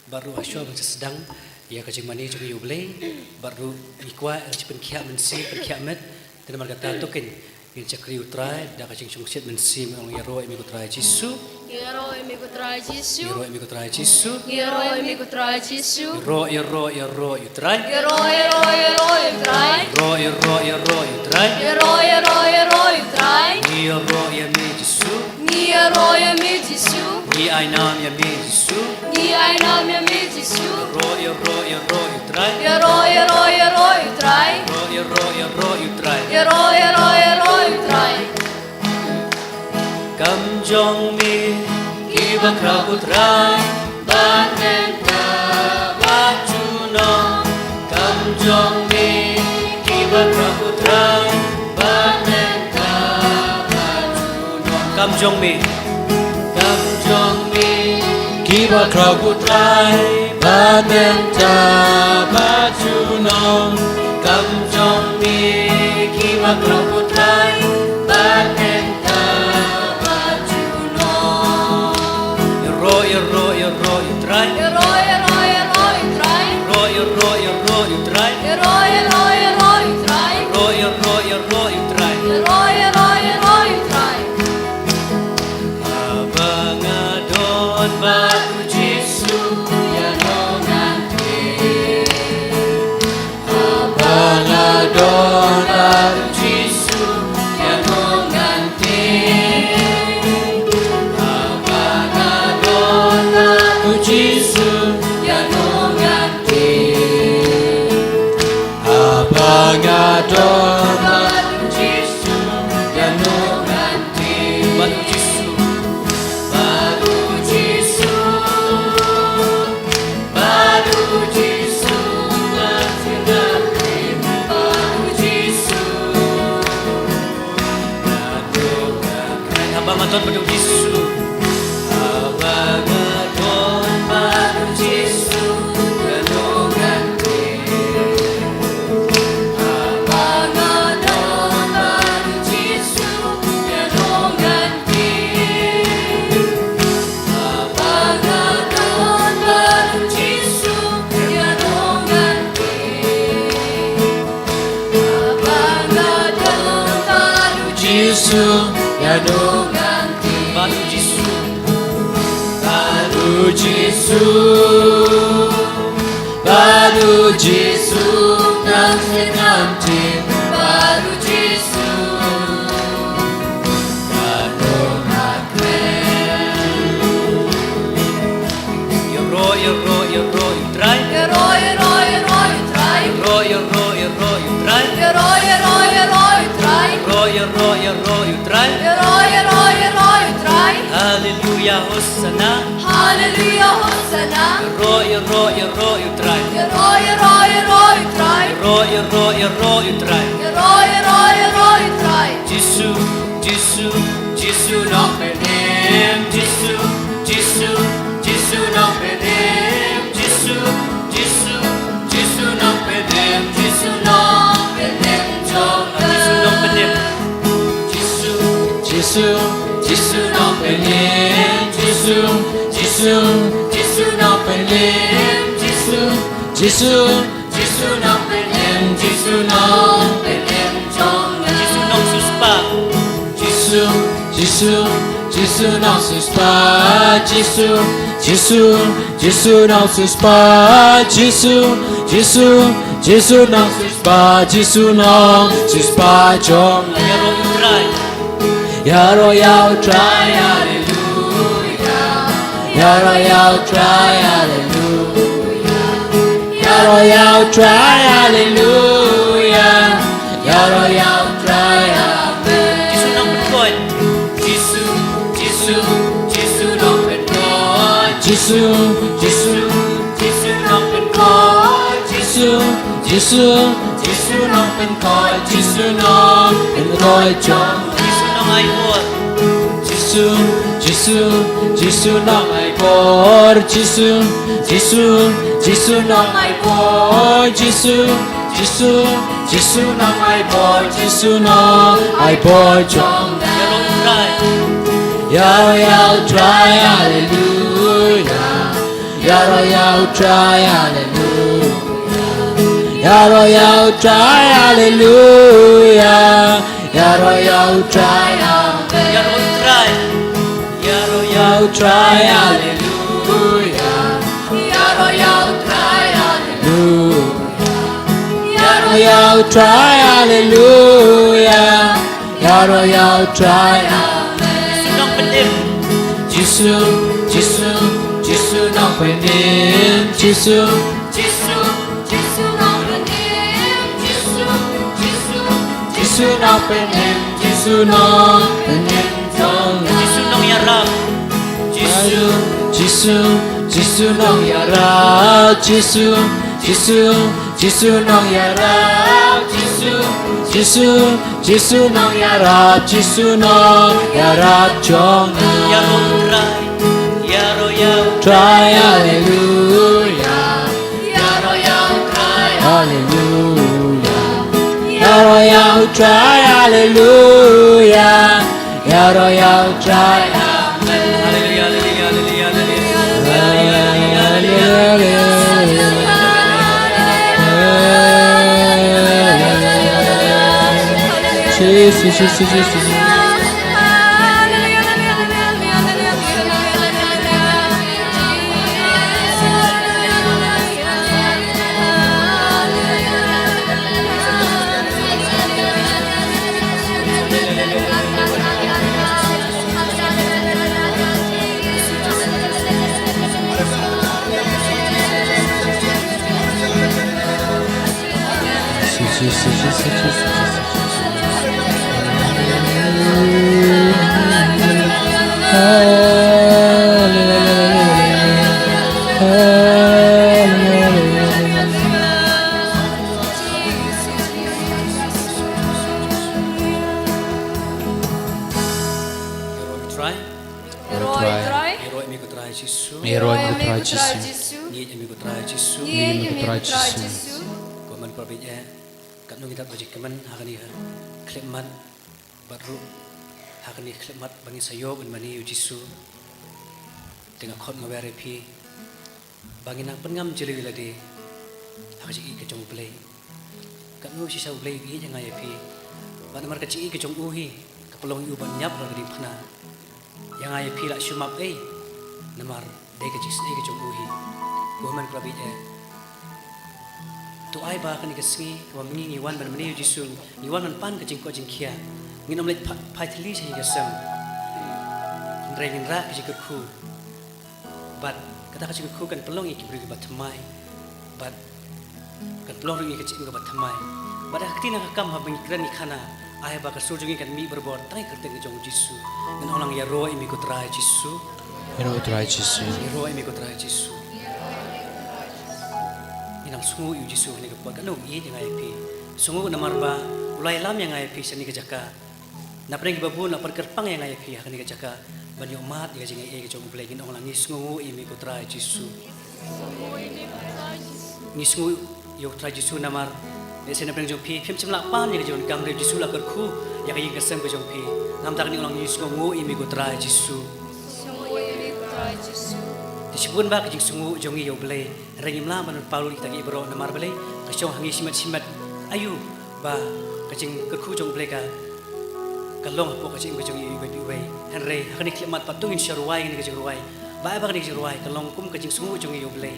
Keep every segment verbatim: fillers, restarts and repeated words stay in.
Bad ruh hashwa ban sa sdang ïa ka jingmane jong ngi ïa U Blei, bad ruh ngi kwah ïa ka jingpynkhiah mynsiem, pynkhiah met. Te namar kata to keiñ ngin shakri U Trai da ka jingshongshit mynsiem, ngi ong ïaroh ïa me ko Trai Jisu. Ïaroh ïa me ko Trai Jisu. Ïaroh ïa me ko Trai Jisu. Ïaroh ïa me ko Trai Jisu. Ïaroh, ïaroh, ïaroh ïa U Trai. Ïaroh, ïaroh, ïaroh ïa U Trai. Ïaroh, ïaroh, ïaroh ïa U Trai. Ïaroh, ïaroh, ïaroh ïa U Trai. Ngi ïaroh ïa me Jisu. Ngi ïaroh ïa me Jisu. Ngi ai nam ïa me Jisu. Ngi ai nam ïa me Jisu. Ïaroh, ïaroh, ïaroh ïa U Trai. Ïaroh, ïaroh, ïaroh ïa U Trai. Ïaroh, ïaroh, ïaroh ïa U Trai. Ïaroh, ïaroh, ïaroh ïa U Trai. Kam jong me kiba khraw ko Trai, bad mynta bad junom. Kam jong me kiba khraw ko Trai, bad mynta bad junom. Kam jong me, kam jong me kiba khraw ko Trai, bad mynta bad junom. Kam jong me kiba khraw ko Trai, bad mynta bad junom. Ïaroh, ïaroh, ïaroh ïa U Trai. Ïaroh, ïaroh, ïaroh ïa U Trai. Ïaroh, ïaroh, ïaroh ïa U Trai. Ïaroh, ïaroh, ïaroh ïa U Trai. Ïaroh, ïaroh, ïaroh ïa U Trai. Ïaroh, ïaroh, ïaroh ïa U Trai. Haba nga don bad U Jisu ïa nong ngan tip. Haba nga don bad U Jisu ïa nong ngan tip. Haba nga don bad U Jisu ïa nong ngan tip. Haba nga don bad U Jisu ïa nong ngan tip. Bad U Jisu. Bad U Jisu. Bad U Jisu, bad U Jisu. Haba nga don bad U Jisu. Haba nga don bad U Jisu. Haba nga don bad U Jisu. Haba nga don bad U Jisu ïa nong ngan tip. Haba nga don bad U Jisu ïa nong ngan tip. Bad U Jisu. Bad U Jisu. Bad U Jisu ngan tip, ngan tip. Bad U Jisu. Ïaroh, ïaroh, ïaroh ïa U Trai. Ïaroh, ïaroh, ïaroh ïa U Trai. Ïaroh, ïaroh, ïaroh ïa U Trai. Ïaroh, ïaroh, ïaroh ïa U Trai. Ïaroh, ïaroh, ïaroh ïa U Trai. Ïaroh, ïaroh, ïaroh ïa U Trai. Haleluya, Hosana. Haleluya, Hosana. Ïaroh, ïaroh, ïaroh ïa U Trai. Ïaroh, ïaroh, ïaroh ïa U Trai. Ïaroh, ïaroh, ïaroh ïa U Trai. Ïaroh, ïaroh, ïaroh ïa U Trai. Jisu, Jisu, Jisu Nongpynim. Jisu, Jisu, Jisu Nongpynim. Jisu, Jisu, Jisu Nongpynim. Jisu Nongpynim jong nga. Jisu Nongpynim. Jisu, Jisu, Jisu Nongpynim. Jisu, Jisu, Jisu Nongpynim. Jisu, Jisu, Jisu Nongpynim, Jisu Nongpynim jong nga. Jisu Nongsiewspah. Jisu, Jisu, Jisu Nongsiewspah. Jisu, Jisu, Jisu Nongsiewspah. Jisu, Jisu, Jisu Nongsiewspah. Jisu Nongsiewspah jong nga. Ïaroh ïa U Trai. Ïaroh ïa U Trai, haleluya. Ïaroh ïa U Trai, haleluya. Ïaroh ïa U Trai, haleluya. Ïaroh ïa U Trai, amen. Jisu Nongpynkhuid. Jisu, Jisu, Jisu Nongpynkhuid. Jisu, Jisu, Jisu Nongpynkhuid. Jisu, Jisu, Jisu Nongpynkhuid. Jisu Nongpynkhuid jong nga. Jisu Nongaibor. Jisu, Jisu, Jisu Nongaibor. Jisu, Jisu, Jisu Nongaibor. Jisu, Jisu, Jisu Nongaibor. Jisu Nongaibor jong nga. Ïaroh ïa U Trai, haleluya. Ïaroh ïa u Trai, haleluya. Ïaroh ïa u Trai, haleluya. Ïaroh ïa u Trai, amen. Ïaroh ïa u Trai. Ïaroh ïa u Trai, haleluya. Ïaroh ïa u Trai, haleluya. Ïaroh ïa u Trai, haleluya. Ïaroh ïa u Trai, amen. Jisu nongpynim. Jisu, Jisu, Jisu nongpynim. Jisu, Jisu, Jisu nongpynim. Jisu, Jisu, Jisu nongpynim. Jisu nongpynim jong nga. Jisu nongïarap. Jisu, Jisu, Jisu nongïarap. Jisu, Jisu, Jisu nongïarap. Jisu, Jisu, Jisu nongïarap. Jisu nongïarap jong nga. Ïaroh ïa u Trai. Ïaroh ïa u Trai, haleluya. Ïaroh ïa u Trai, haleluya. Ïaroh ïa u Trai, haleluya. Ïaroh ïa u Trai, amen. Haleluya, haleluya, haleluya, haleluya. Haleluya, haleluya, haleluya. Jisu, Jisu, Jisu, Jisu. Trai. Ïaroh ïa u Trai. Ïaroh ïa me ko Trai Jisu. Ïaroh ïa me ko Trai Jisu. Ngeit ïa me ko Trai Jisu. Ngeit ïa me ko Trai Jisu. Ko Mynsiem Bakhuid eh, katno ngi dap ba jingkmen ha kane ka khyllipmat bad ruh ha kane ka khyllipmat ba ngin sa ïoh ban mane ïa u Jisu. Te nga khot nga wer ïa phi ba ngin nang pynngam jylliew ïa lade ha ka jingïeit ka jong U Blei. Katno shisha U Blei u ïeit ïa nga ïa phi. Bad namar ka jingïeit ka jong u hi ka pynlong ïa u ban ïap ha ka diengphna. Ïa nga ïa phi la shu map ei namar dei ka jingisynei ka jong u hi. Ko hynmen ko para bangeit eh, to ai ba kane ka sngi kaba mynmiet ngi wan ban mane ïa u Jisu, ngi wan ban pan ka jingkoit jingkhiah. Ngin ym leit phai thylli sha ïing ka sem. Hynrei ngin rah ka jingkyrkhu. Bad kata ka jingkyrkhu kan pynlong ïa ngi ki briew kiba thymmai. Bad kan pynlong ruh ïa ngi ka jingim kaba thymmai. Bad ha ka ktien ha ka kam haba ngi kren ngi khana, ai ba ka sur jong ngi kan mih barabor tang ïa ka kyrteng ka jong u Jisu. Ngan ong lang, ïaroh ïa me ko Trai Jisu. Ïaroh ïa u Trai Jisu. Ïaroh ïa me ko Trai Jisu. Ngi nang sngewnguh ïa u Jisu ha kane ka por, katno u ïeit ïa nga ïa phi. Sngewnguh namar ba u la ïalam ïa nga ïa phi sha kane ka jaka. Napdeng kiba bun la pyrkhat pang ïa nga ïa phi ha kane ka jaka ban ïoh mad ïa ka jingaiei ka jong U Blei. Ngin ong lang, ngi sngewnguh ïa me ko Trai Jisu. Ngi sngewnguh ïa u Trai Jisu namar lehse napdeng jong phi phim shym lah pan ïa ka jingdonkam, hynrei u Jisu la kyrkhu ïa ka ïing ka sem ka jong phi. Namar kata ngin ong lang, ngi sngewnguh ïa me ko Trai Jisu. Te shibun ba ka jingsngewnguh jong ngi ïa U Blei, hynrei ngim lah ban pynpaw lut ïa kita kiei baroh namar balei ka shong ha ngi shimet shimet. Aïu ba ka jingkyrkhu jong U Blei ka ka long hapoh ka jingim ka jong ngi iwei pa iwei. Hynrei ha kane ka khyllipmat pat to ngin sa rwai kane ka jingrwai. Ba ai ba kane ka jingrwai ka long kum ka jingsngewnguh jong ngi ïa U Blei.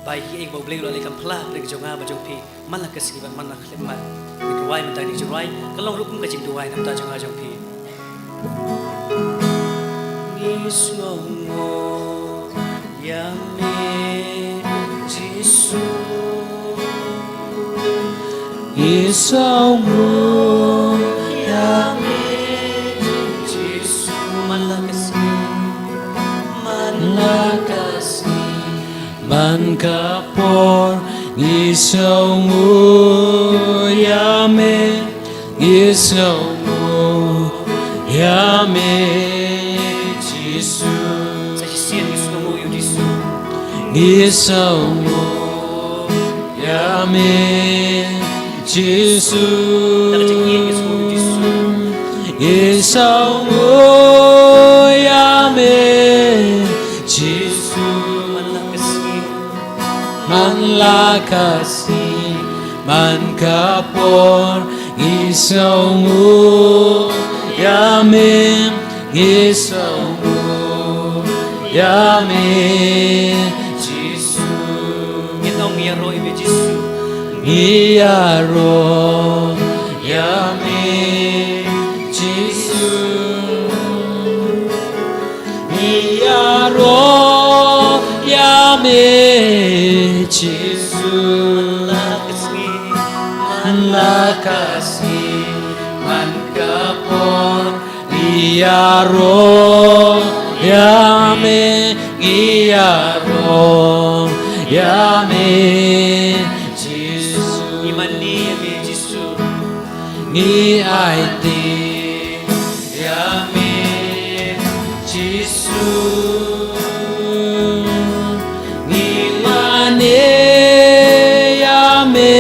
Ba ïa kiei ba U Blei u la leh kam phla ha ka jong nga bad jong phi man la ka sngi bad man la ka khyllipmat. Ngi rwai mynta kane ka jingrwai ka long ruh kum ka jingduwai na ka bynta jong nga jong phi. Ngi sngewnguh ïa me Jisu. Ngi sngewnguh ïa me Jisu. Man la ka sngi, man la ka sngi, man ka por, ngi sngewnguh ïa me. Ngi sngewnguh ïa me Jisu. Sa shisien ngi sngewnguh ïa u Jisu. Ngi sngewnguh ïa me Jisu. Ngi sngewnguh ïa me Jisu. Man la ka sngi. Man la ka sngi, man ka por, ngi sngewnguh ïa me, ngi sngewnguh ïa me, Jisu. Ngin ong ïaroh ïa me, Jisu. Ngi ïaroh ïa me, Jisu. Ngi ïaroh ïa me, Jisu. Man la ka sngi, man la ka sngi, man ka por, ngi ïaroh ïa me, ngi ïaroh ïa me, Jisu. Ngi mane ïa me, Jisu. Ngi aiti ïa me, Jisu. Ngi mane ïa me,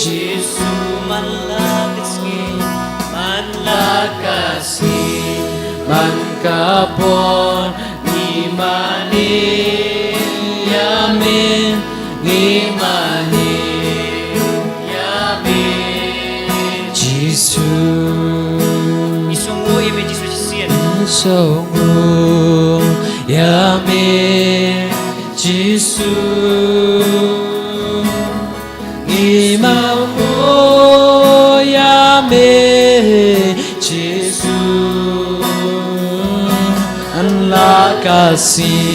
Jisu. Man la ka sngi, man la ka sngi, man ka por, ngi mane ïa me, ngi mane ïa me, Jisu. Ngi sngewnguh ïa me, Jisu, shisien. Ngi sngewnguh ïa me, Jisu. Ngi mane ïa me, Jisu. Man la ka sngi,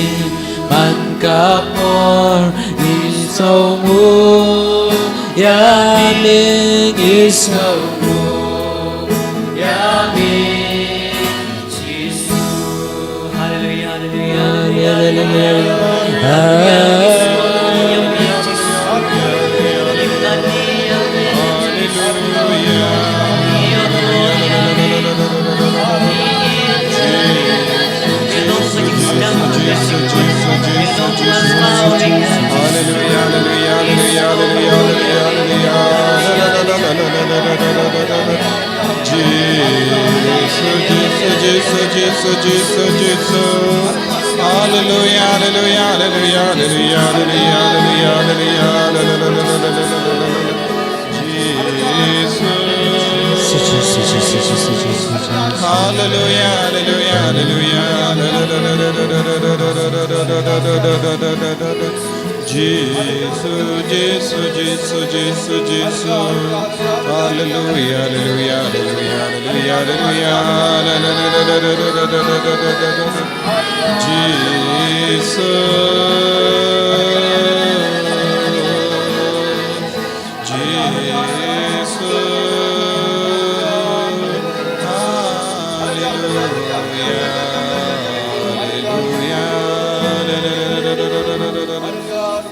man ka por, ngi sngewnguh ïa me, ngi sngewnguh ïa me, Jisu. Haleluya, haleluya, haleluya, haleluya. Jisu, Jisu, Jisu, Jisu, Jisu, Jisu. Haleluya, haleluya, haleluya, Jisu. Haleluya, haleluya, haleluya. Jisu, Jisu, Jisu, Jisu, Jisu. Haleluya, haleluya, haleluya, haleluya, haleluya. Jisu. Jisu. Haleluya, haleluya.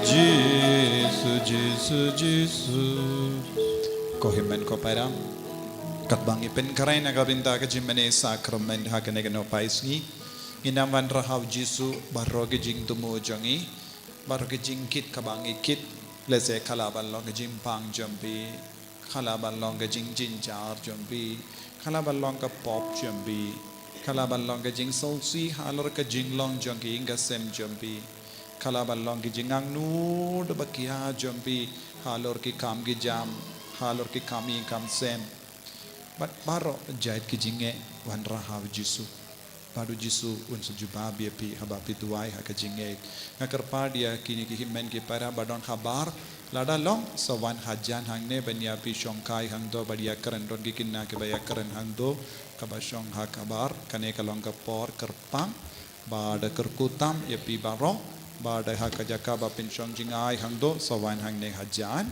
Jisu, Jisu, Jisu. Ko hynmen ko para, katba ngi pynkhreh na ka bynta ka jingmane sakramen ha kane ka nohpai sngi, ngin ym wanrah ha u Jisu baroh ki jingthmu jong ngi, baroh ki jingkit kaba ngi kit, lehse ka lah ban long ka jingpang jong phi, ka lah ban long ka jingjynjar jong phi, ka lah ban long ka pop jong phi, ka lah ban long ka jingsngewsih halor ka jinglong jong ki ïing ka sem jong phi. Ka lah ban long ki jingangnud ba khia jong phi halor ki kam ki jam, halor ki kam ïing kam sem. Bad baroh jait ki jingeh, wanrah ha u Jisu. Bad u Jisu un sa jubab ïa phi haba phi duwai ha ka jingeh. Nga kyrpad ïa kine ki hynmen ki para ba don khabar, lada long sa wan hajan hangne ban ïa phi shongkai hangto bad ïakren, don ki khynnah kiba ïakren hangto, kaba shong ha khabar, kane ka long ka por kyrpang. Ba da kyrkhu tam ïa phi baroh, ba da ha ka jaka ba phin shong jngai hangto, sa wan hangne hajan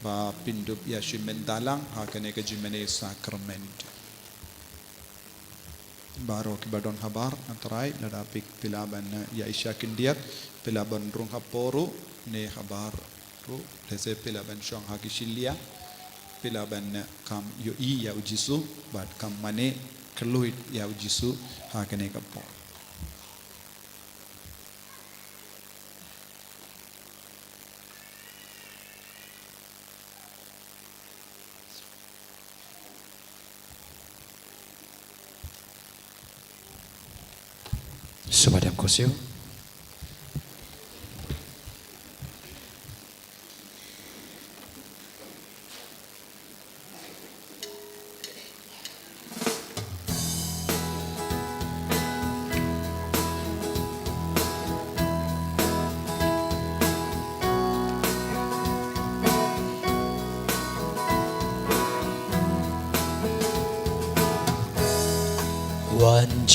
ba phin dup ïa shimet dalang ha kane ka jingmane sakramen. Baroh kiba don khabar, nga trai, lada phi, phi lah ban, eh, ïa isha khyndiat, phi lah ban rung hapoh ruh, ne habar ruh, lehse phi lah ban shong ha ki shilliang, phi lah ban, eh, kham ïohi ïa u Jisu, bad kham mane khlem ïa u Jisu ha kane ka por. Sngewbha dem ko siew.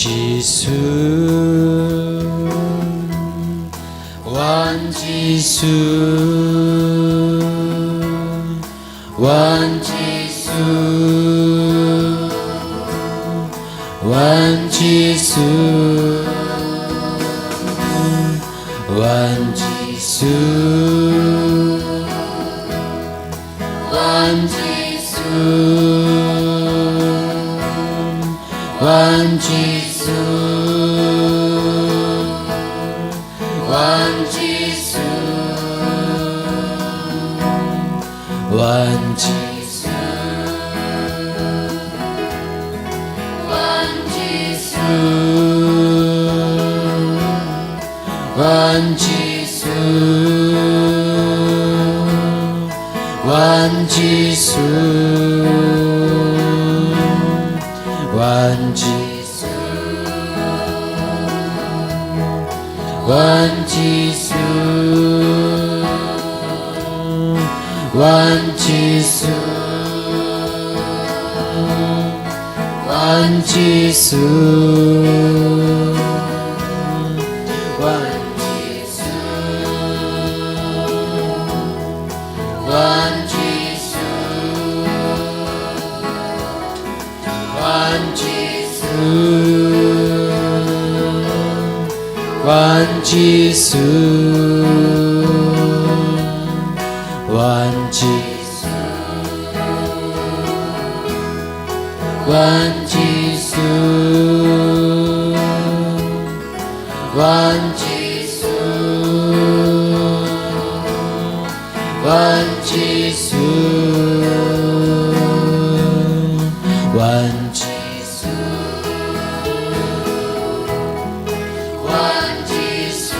Jisu, wan Jisu, wan Jisu, wan Jisu, wan Jisu. Wan Jisu, wan Jisu, wan Jisu, wan Jisu, wan Jisu. Wan Jisu, wan Jisu, wan Jisu, wan Jisu, wan Jisu. Wan Jisu, wan Jisu, wan Jisu, wan Jisu, wan Jisu, wan Jisu. Wan Jisu, wan Jisu, wan Jisu, wan Jisu, wan Jisu.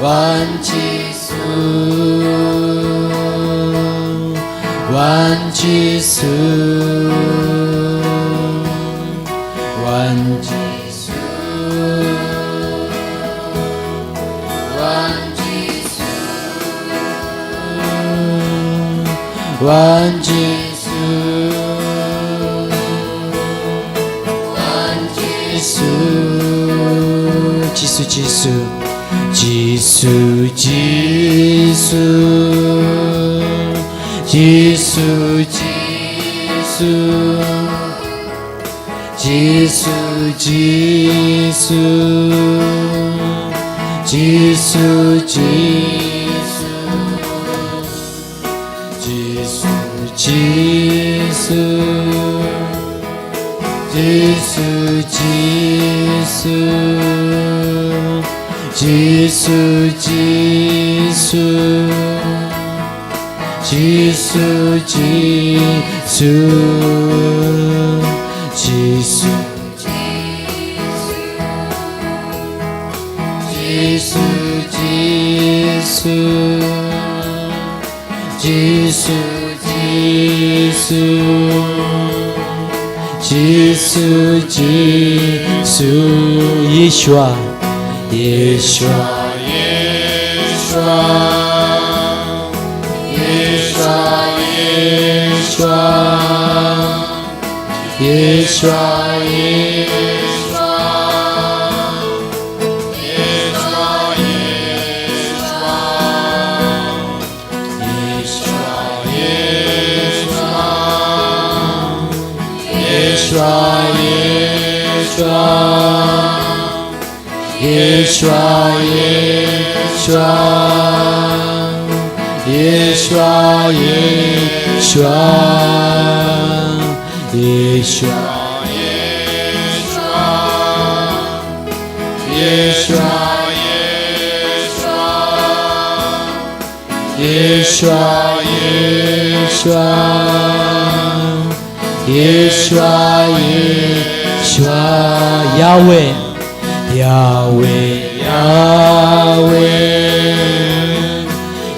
Wan Jisu, wan Jisu, wan Jisu, wan Jisu, wan Jisu. Wan Jisu, Jisu, Jisu, Jisu, Jisu, Jisu, Jisu, Jisu, Jisu, Jisu, Jisu. Jisu, Jisu, Jisu, Jisu, Jisu, Jisu, Jisu, Jisu, Jisu, Jisu, Jisu. Jisu, Jisu, Jisu, Jisu, Yeshua, Yeshua, Yeshua, Yeshua, Yeshua, Yeshua, Yeshua. Yeshua, Yeshua, Yeshua, Yeshua, Yeshua, Yeshua, Yeshua, Yeshua, Yeshua, Yeshua, Yeshua, Yeshua, Yahweh, Yahweh, Yahweh,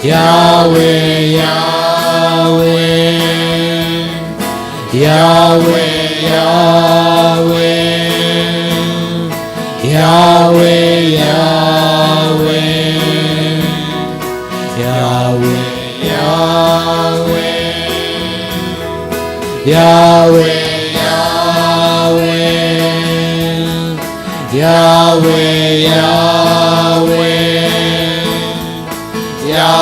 Yahweh, Yahweh. Yahweh, Yahweh, Yahweh, Yahweh, Yahweh, Yahweh, Yahweh,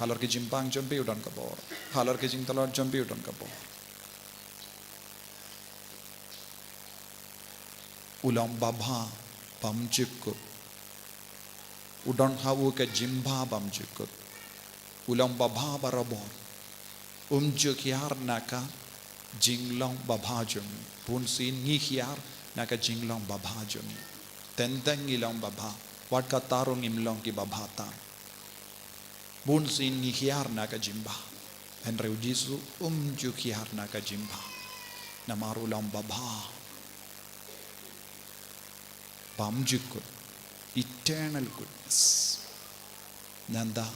Halor ki jingbang jong phi u don ka bor. Halor ki jingtlot jong phi u don ka bor. U long babha bymjukut. U don ha u ka jingbha bymjukut. U long babha barabor. Um ju hiar na ka jinglong babha jong ngi. Bunsien ngi hiar na ka jinglong babha jong ngi. Teng teng ngi long babha. Wat kata ruh ngim long ki babha tam. Bunsien ngi hiar na ka jingbha. Hynrei u Jisu um ju hiar na ka jingbha. Namar u long babha bymjukut. Eternal goodness. Nangta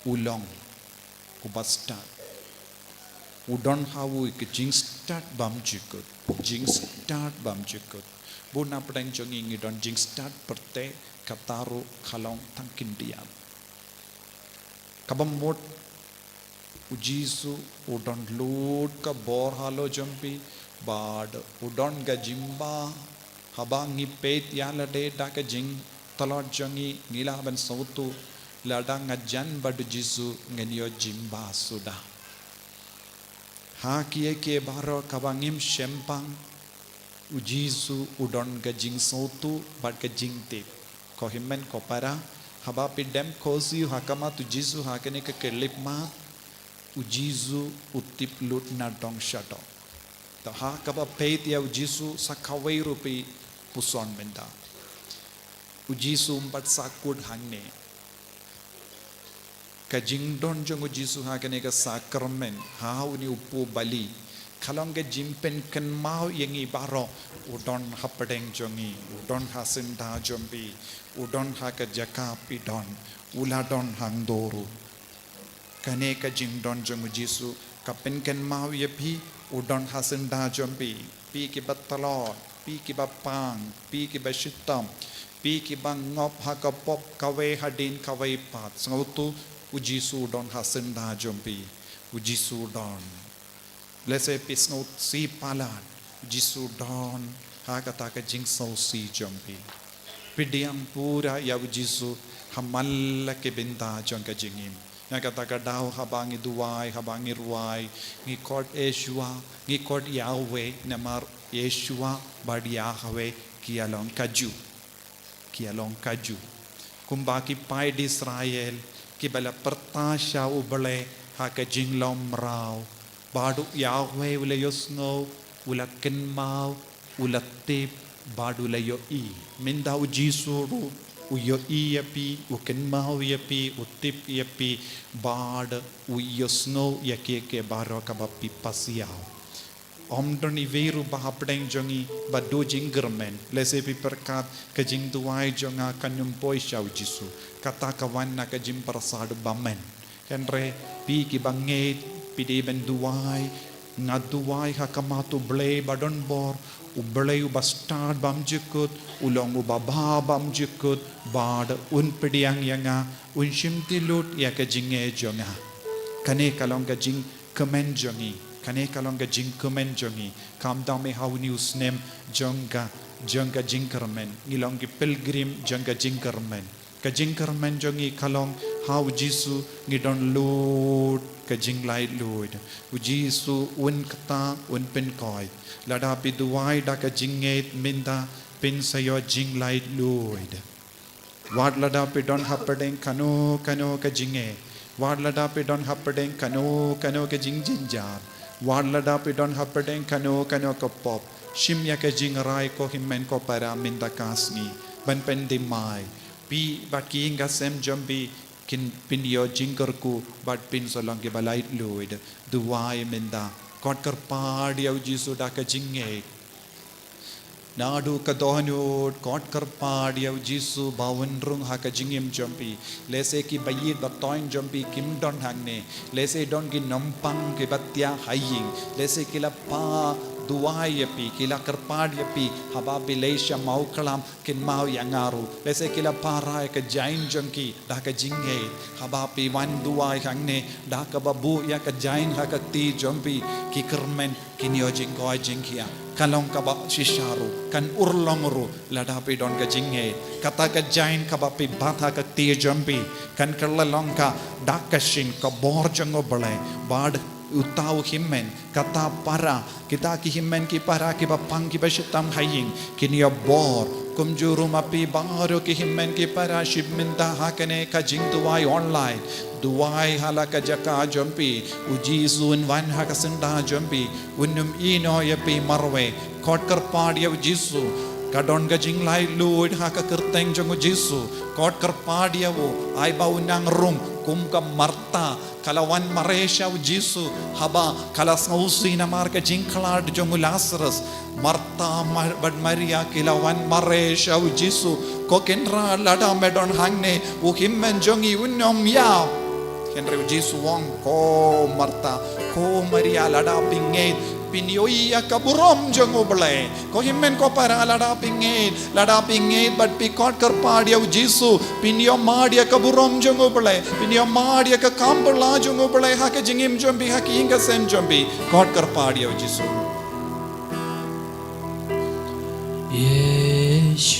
u long uba stad. U don ha u ka jingstad bymjukut. Jingstad bymjukut. Bun na pdeng jong ngi ngi don jingstad pyrthei, kata ruh ka long tang khyndiat. Kaba mut u Jisu u don lut ka bor halor jong phi, bad u don ka jingbha. Haba ngi peit ïa lade da ka jingtlot jong ngi, ngi lah ban sngewthuh, lada nga jan bad u Jisu ngan ïoh jingbha suda. Ha kiei kiei baroh kaba ngim shempang, u Jisu u don ka jingsngewthuh bad ka jingtip. Ko hynmen ko para, haba phi dem khohsiew ha khmat u Jisu ha kane ka khyllipmat, u Jisu u tip lut nadong shadong. Te ha kaba peit ïa u Jisu sa kawei ruh phi puson mynta. U Jisu um pat sahkut hangne. Ka jingdon jong u Jisu ha kane ka sakramen, ha une u pub bali, ka long ka jingpynkynmaw ïa ngi baroh, u don hapdeng jong ngi, u don ha syndah jong phi, u don ha ka jaka phi don, u la don hangto ruh. Kane ka jingdon jong u Jisu ka pynkynmaw ïa phi, u don ha syndah jong phi, phi kiba tlot, phi kiba pang, phi kiba shitom, phi kiba ngop ha ka pop kawei hadien kawei pat. Sngewthuh, u Jisu u don ha syndah jong phi. U Jisu u don. Lehse phi sngewsih palat, u Jisu u don ha kata ka jingsngewsih jong phi. Pdiang pura ïa u Jisu ha man la ki bynta jong ka jingim. Na kata ka daw haba ngi duwai, haba ngi rwai, ngi khot Yeshua, ngi khot Yahweh, namar Yeshua bad Yahweh ki ïa long kajuh. Ki ïa long kajuh. Kumba ki paid Israel kiba la pyrta sha U Blei ha ka jinglong mraw. Bad u Yahweh u la ïohsngew, u la kynmaw, u la tip, bad u la ïohi. Mynta u Jisu ruh u ïohi ïa phi, u kynmaw ïa phi, u tip ïa phi, bad u ïohsngew ïa kiei kiei baroh kaba phi pasiaw. Ym don iwei ruh ba hapdeng jong ngi ba duh jingkyrmen. Lehse phi pyrkhat ka jingduwai jong nga kan ym poi sha u Jisu. Kata ka wan na ka jingpyrshah bymmen. Hynrei phi kiba ngeit, phi dei ban duwai. Nga duwai ha khmat U Blei ba don bor, U Blei uba stad bymjukut, u long uba bha bymjukut, bad un pdiang ïa nga, un shim ti lut ïa ka jingngeit jong nga. Kane ka long ka jingkmen jong ngi, kane ka long ka jingkmen jong ngi. Khamtam eh ha une u snem jong ka, jong ka jingkyrmen, ngi long ki pilgrim jong ka jingkyrmen. Ka jingkyrmen jong ngi ka long ha u Jisu ngi don lut ka jinglaitluid. U Jisu un kta, un pynkoit. Lada phi duwai da ka jingngeit mynta, phin sa ïoh jinglaitluid. Wat lada phi don hapdeng kano kano ka jingeh, wat lada phi don hapdeng kano kano ka jingjynjar, wat lada phi don hapdeng kano kano ka pop, shim ïa ka jingrai ko hynmen ko para mynta ka sngi ban pynthymmai. Phi bad ki ïing ki sem jong phi kin phin ïoh jingkyrkhu bad phin sa long kiba laitluid. Duwai mynta, khot kyrpad ïa u Jisu da ka jingngeit. Naduh ka dohnud, khot kyrpad ïa u Jisu ba un rung ha ka jingim jong phi. Lehse kiba ïeit ba thoiñ jong phi kim don hangne. Lehse don ki nongpang kiba thiah ha ïing. Lehse ki la pha duwai ïa phi, ki la kyrpad ïa phi haba phi leit sha Mawkhlam, kynmaw ïa nga ruh. Lehse ki la pha rai ka jaiñ jong ki da ka jingngeit. Haba phi wan duwai hangne da kaba buh ïa ka jaiñ ha ka kti jong phi, ki kyrmen kin ïoh jingkoit jingkhiah. Ka long kaba shisha ruh, kan urlong ruh, lada phi don ka jingngeit. Kata ka jaiñ kaba phi bat ha ka kti jong phi, kan kylla long ka dak ka shin, ka bor jong U Blei, bad uta u hynmen, kata para, kita ki hynmen ki para, kiba pang kiba shitom ha ïing, kin ïa bor, kumjuh ruh ma phi baroh ki hynmen ki para, shim bynta ha kane ka jingduwai online, duwai ha la ka jaka jong phi, U Jisu un wan ha ka syndah jong phi, un ym ïehnoh ïa phi marwei. Khot kyrpad ïa U Jisu. Ka don ka jinglaitluid ha ka kyrteng jong U Jisu. Khot kyrpad ïa u. Ai ba u nang rung kum ka Martha. Ka la wan mareh sha U Jisu. Haba ka la sngewsih namar ka jingkhlad jong u Lasarus. Martha ma-, bad Maria ki la wan mareh sha U Jisu. Ko Kynrad, lada me don hangne, u hynmen jong ngi un ym ïap. Hynrei U Jisu u ong, ko Martha, ko Maria, lada phi ngeit, phin ïohi ïa ka burom jong U Blei. Ko hynmen ko para, lada phi ngeit, lada phi ngeit bad phi khot kyrpad ïa U Jisu, phin ïohmad ïa ka burom jong U Blei, phin ïohmad ïa ka kam phylla jong U Blei ha ka jingim jong phi, ha ka ïing ka sem jong phi. Khot kyrpad ïa U Jisu. Yeshua.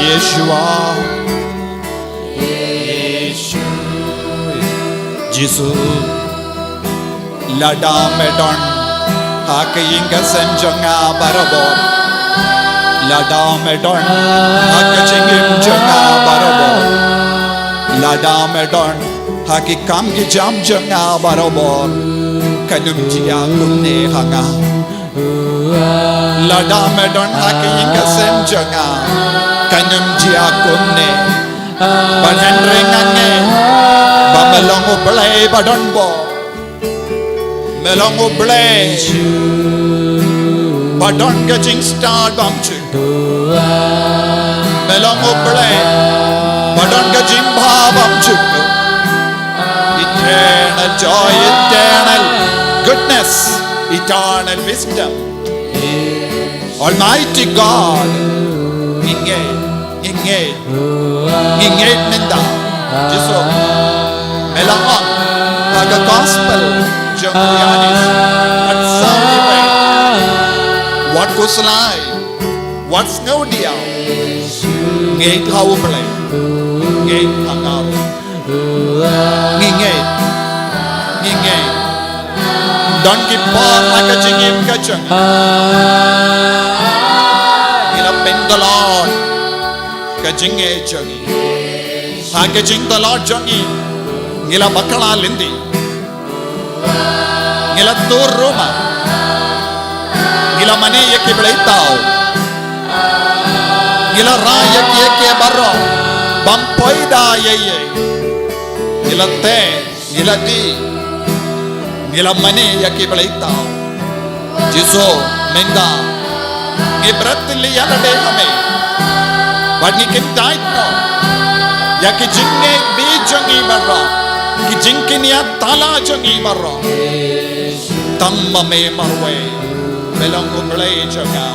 Yeshua. Jisu. Lada me don ha ka ïing ka sem jong nga barabor. Lada me don ha ka jingim jong nga barabor. Lada me don ha ki kam ki jam jong nga barabor. Kan ym jia kumne ha nga. Lada me don ha ka ïing ka sem jong nga. Kan ym jia kumne. Bad hynrei nga ngeit ba me long U Blei ba don bor. Me long U Blei ba don ka jingstad bymjukut. Me long U Blei ba don ka jingbha bymjukut. Eternal joy, eternal goodness, eternal wisdom. Almighty God, ngi ngeit, ngi ngeit, ngi ngeit mynta. Jisu, me la ong ha ka gospel jong u Ïoannis, at sa iwei, wat khuslai, wat sngewdiaw, ngeit ha U Blei, ngeit ha nga ruh. Ngi ngeit, ngi ngeit, Don ki por ha ka jingim ka jong ngi, ngi la pyntlot ka jingngeit jong ngi. Ha ka jingtlot jong ngi, ngi la bakla lynti, ngi la tur rumah, ngi la mane ïa ki blei taw, ngi la rai ïa kiei kiei baroh bym poi da ei ei, ngi la teh, ngi la dih, ngi la mane ïa ki blei taw. Jisu, mynta ngi bret lade ha me, bad ngi kyntait noh ïa ki jingngeit bit jong ngi baroh, ki jingkñia tala jong ngi baroh. Tang ma me marwei, me long U Blei jong nga.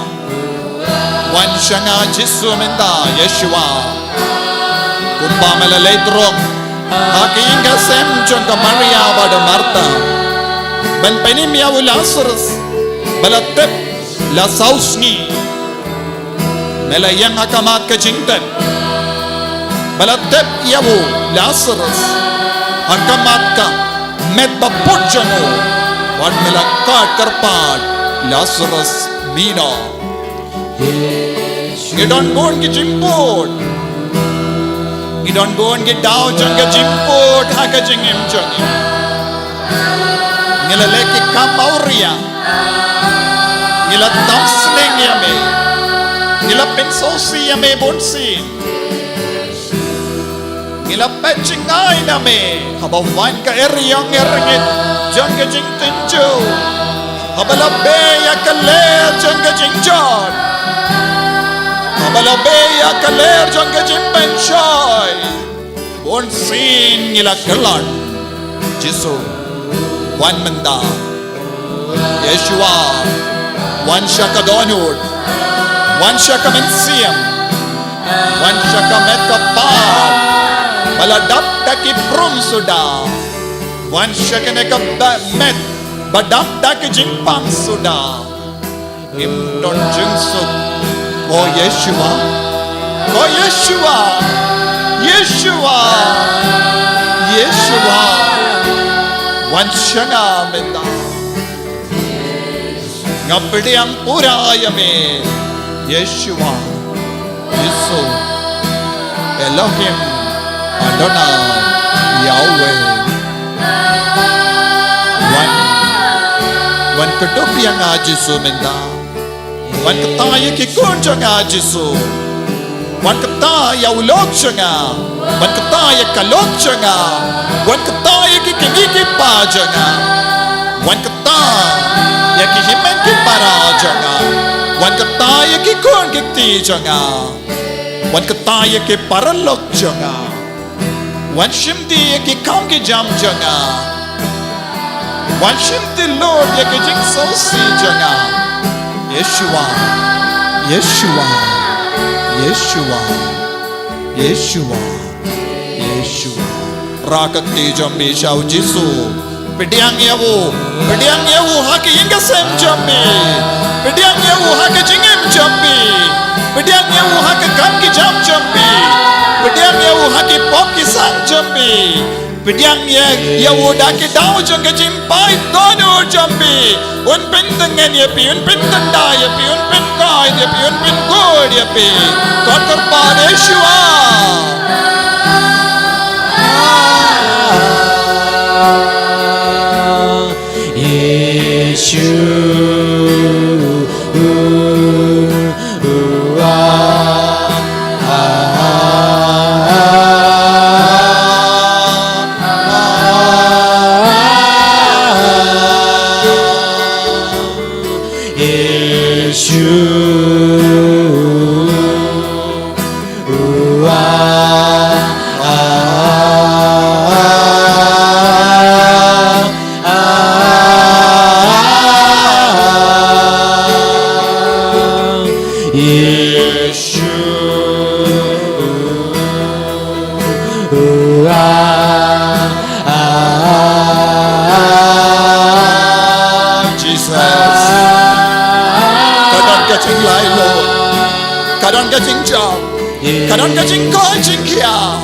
Wan sha nga Jisu mynta, Yeshua. Kumba me la leit ruh ha ka ïing ka sem jong ka Maria bad ka Martha, ban pynim ïa u Lasarus ba la tep la saw sngi. Me la ïeng ha khmat ka jingtep, ba la tep ïa u Lasarus ha khmat ka met ba put jong u, bad me la kyrpad, Lasarus, mih noh. Ngi don bun ki jingput, ngi don bun ki daw jong ka jingput ha ka jingim jong ngi. Ngi la leh ki kam awria, ngi la tam sneng ïa me, ngi la pynsngewsih ïa me bunsien. Ngi la peit jngai na me haba wan ka eriong erngit jong ka jingtynjuh, haba la beh ïa ka lyer jong ka jingjot, haba la beh ïa ka lyer jong ka jingpynshoi. Bunsien ngi la kyllon. Jisu, wan mynta. Yeshua, wan sha ka dohnud, wan sha ka mynsiem, wan sha ka met ka par ba la dap da ki prum suda, wan sha kane ka ba-, met ba dap da ki jingpang suda. Ngim don jingsuk. Ko Yeshua, ko Yeshua, Yeshua, Yeshua, wan sha nga mynta. Nga pdiang pura ïa me, Yeshua, Jisu, Elohim, Adonai, Yahweh. Wan, wan kdup ïa nga Jisu mynta. Wan kta ïa ki khun jong nga Jisu. Wan kta ïa u lok jong nga. Wan kta ïa ka lok jong nga. Wan kta ïa ki kmie ki kpa jong nga. Wan kta ïa ki hynmen ki para jong nga. Wan kta ïa ki khun ki kti jong nga. Wan kta ïa ki paralok jong nga. Wan shim ti ïa ki kam ki jam jong nga. Wan shim ti lut ïa ki jingsngewsih jong nga. Yeshua, Yeshua, Yeshua, Yeshua, Yeshua. Rah ka kti jong phi sha u Jisu. Pdiang ïa u, pdiang ïa u ha ka ïing ka sem jong phi. Pdiang ïa u ha ka jingim jong phi. Pdiang ïa u ha ka kam ki jam jong phi. Pdiang ïa u ha ki pop ki sang jong phi. Pdiang ïa, ïa u da ki daw jong ka jingpait dohnud jong phi. Un pyntngen ïa phi, un pyntngen ïa phi, un pynkoit ïa phi, un pynkut ïa phi. Kot kyrpad Yeshua. Yeshua. Jesus. Ka don ka jinglaitluid, ka don ka jingjop, ka don ka jingkoit jingkhiah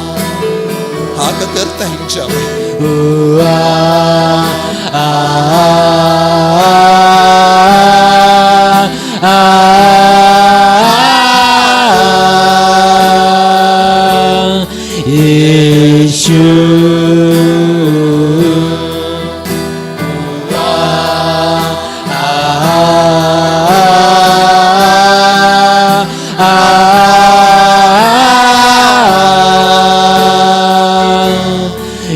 ha ka kyrteng jong U. Ah, ah, ah, Yeshua. Ah, ah, ah, ah,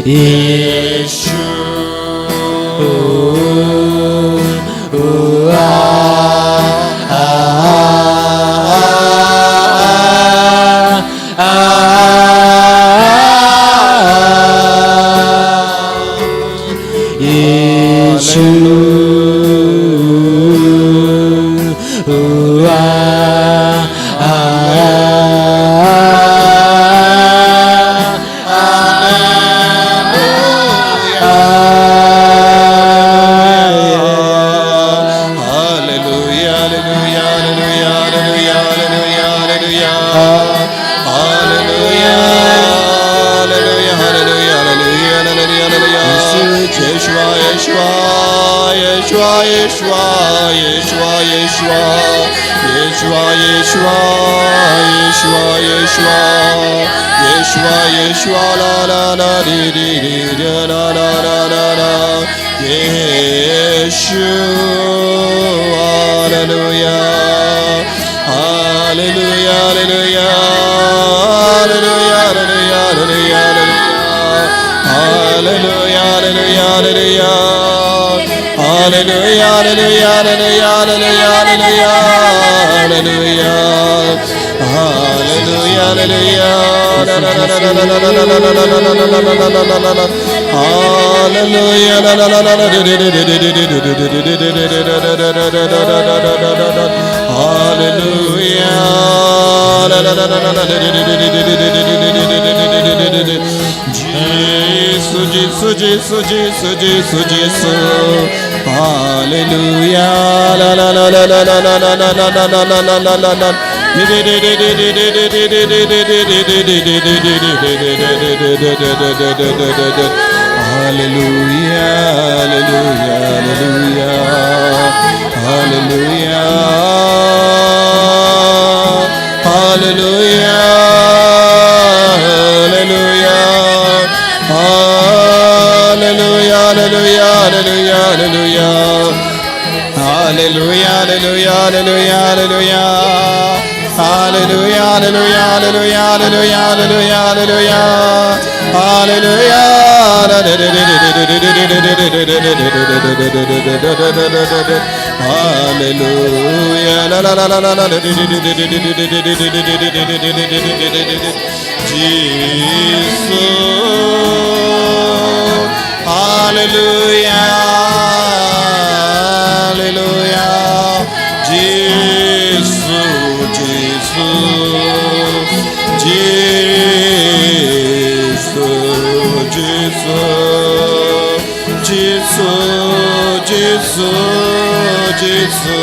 Yeshua. Hallelujah, hallelujah, hallelujah. Hallelujah, hallelujah, hallelujah, hallelujah. Yeshua, Yeshua, Yeshua, Yeshua, Yeshua, Yeshua. Yeshua, Yeshua, Yeshua, Yeshua. Yeshua, Yeshua, la, la, la, di, di, di, da, da, da, da, da, da. Yeshua, hallelujah. Hallelujah, hallelujah, hallelujah, hallelujah, hallelujah, hallelujah. Hallelujah, hallelujah, hallelujah. Hallelujah, hallelujah, hallelujah, hallelujah, hallelujah. Hallelujah, hallelujah. Hallelujah. Hallelujah. Jisu, Jisu, Jisu, Jisu, Jisu, Jisu. Hallelujah. La, la, la, la. Hallelujah, hallelujah, hallelujah. Hallelujah. Hallelujah. Hallelujah. Hallelujah, hallelujah, hallelujah, hallelujah. Hallelujah, hallelujah, hallelujah, hallelujah. Hallelujah, hallelujah, hallelujah, hallelujah, hallelujah, hallelujah. Hallelujah. Hallelujah. La, la, la, la, la, la. Jisu. Hallelujah. Hallelujah. Jisu, Jisu. Jisu, Jisu. Jisu, Jisu, Jisu.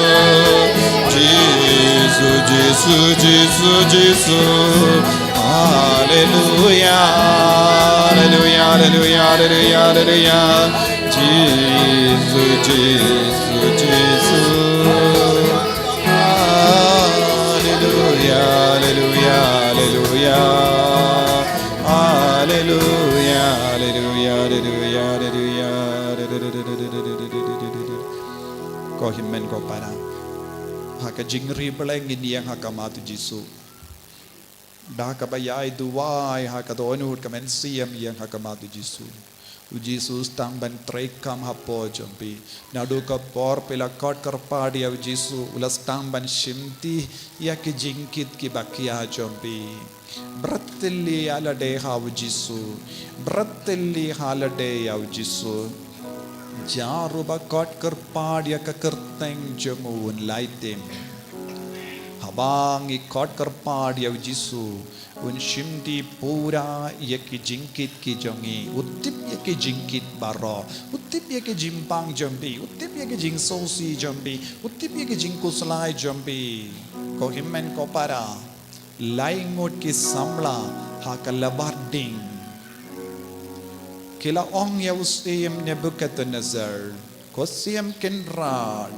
Jisu, Jisu, Jisu, Jisu. Hallelujah. Hallelujah, hallelujah, hallelujah, hallelujah. Jisu, Jisu, Jisu. Hallelujah, hallelujah, hallelujah. Hallelujah, hallelujah, hallelujah, hallelujah. Ko hynmen ko para. Ha ka jingriewblei ngin ïeng ha khmat u Jisu. Da kaba ïai duwai ha ka dohnud ka mynsiem ïeng ha khmat u Jisu. U Jisu sdang ban treikam hapoh jong phi. Naduh ka por phi la khot kyrpad ïa u Jisu, u la sdang ban shimti ïa ki jingkit kiba khia jong phi. Bret tylli ïa lade ha u Jisu. Bret tylli ha lade ïa u Jisu. Jar uba khot kyrpad ïa ka kyrteng jong u un lait im. Haba ngi khot kyrpad ïa u Jisu, un shimti pura ïa ki jingkit ki jong ngi. U tip ïa ki jingkit baroh. U tip ïa ki jingbang jong phi. U tip ïa ki jingsngewsih jong phi. U tip ïa ki jingkhuslai jong phi. Ko hynmen ko para. Lai ngut ki samla ha ka labar ding. Ki la ong ïa u syiem Nebukhadnessar, ko syiem kynrad,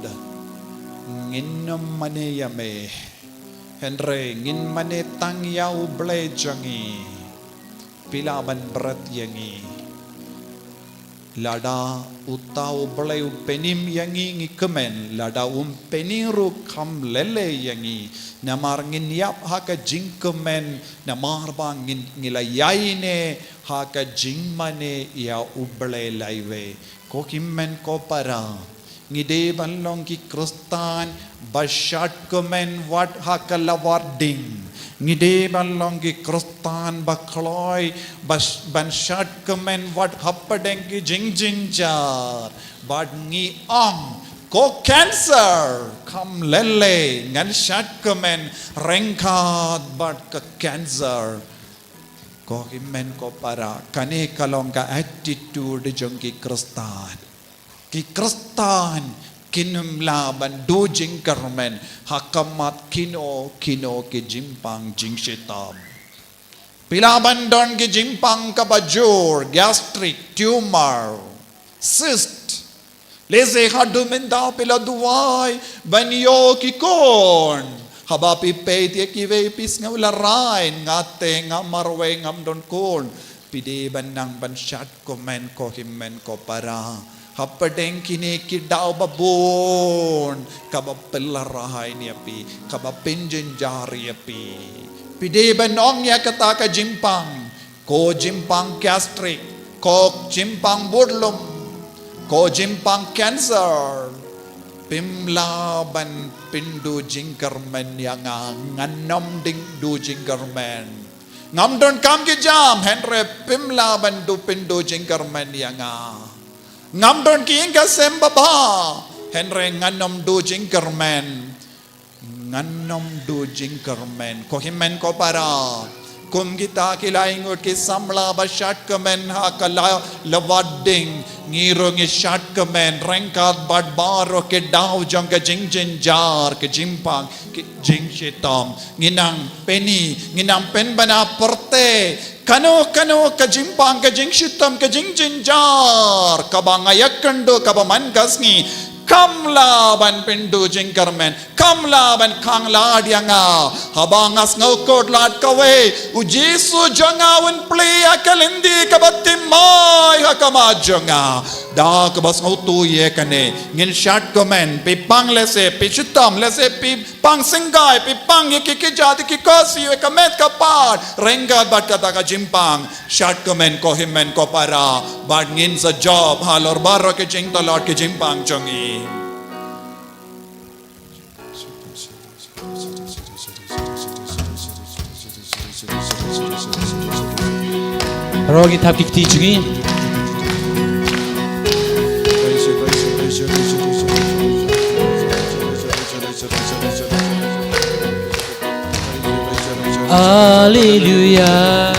ngin ym mane ïa me. Hynrei ngin mane tang ïa U Blei jong ngi. Phi lah ban bret ïa ngi. Lada uta U Blei u pynim ïa ngi ngi kmen, lada um pynim ruh kham lele ïa ngi. Namar ngin ïap ha ka jingkmen, namar ba ngin, ngi la ïaineh ha ka jingmane ïa U Blei laiwei. Ko hynmen ko para, ngi dei ban long ki Khristan ba shad kmen wat ha ka lawar ding. Ngi dei ban long ki Khristan ba kloi, ba sh-, ban shad kmen wat hapdeng ki jingjynjar. Bad ngi ong, ko cancer, kham lele, ngan shad kmen ryngkat bad ka cancer. Ko hynmen ko para, kane ka long ka attitude jong ki Khristan. Ki Khristan kin ym lah ban duh jingkyrmen ha khmat kino kino ki jingpang jingshitom. Phi lah ban don ki jingpang kaba jur, gastric, tumor, cyst. Lehse haduh mynta phi la duwai ban ïoh ki khun. Haba phi peit ïa kiwei phi sngew la rai, nga te nga marwei ngam don khun. Phi dei ban nang ban shad kmen ko hynmen ko para. Hapdeng kine ki daw ba bun kaba pynlehrain ïa phi, kaba pynjynjar ïa phi. Phi dei ban ong ïa kata ka jingpang, ko jingpang gastric, ko jingpang budlum, ko jingpang cancer. Phim lah ban pynduh jingkyrmen ïa nga, ngan ym dei duh jingkyrmen. Ngam donkam ki jam, hynrei phim lah ban duh pynduh jingkyrmen ïa nga. Ngam don ki ïing ki sem babha, hynrei ngan ym duh jingkyrmen. Ngan ym duh jingkyrmen. Ko hynmen ko para, kum kita ki lai ngut ki samla ba shad kmen ha ka la-, lawar ding, ngi ruh ngi shad kmen ryngkat bad baroh ki daw jong ka jingjynjar, ka jingpang, ka jingshitom. Ngi nang pyni, ngi nang pynbna pyrthei. Kano kano ka jingpang, ka jingshitom, ka jingjynjar kaba nga ïakynduh kaba man ka sngi, kham lah ban pynduh jingkyrmen, kham lah ban khang lad ïa nga. Haba nga sngewkhuslai kawei, U Jisu jong nga un plie ïa ka lynti kaba thymmai ha khmat jong nga. Da kaba sngewthuh ïa kane, ngin shad kmen, phi pang lehse, phi shitom lehse, phi pang syngkai, phi pang ïa ki kjat, ïa ki khohsiew, ïa ka met ka phad, ryngkat bad kata ka jingpang. Shad kmen ko hynmen ko para, bad ngin sa jop halor baroh ki jingtlot ki jingpang jong ngi. Baroh ngin thap ki kti jong ngi. Alleluia.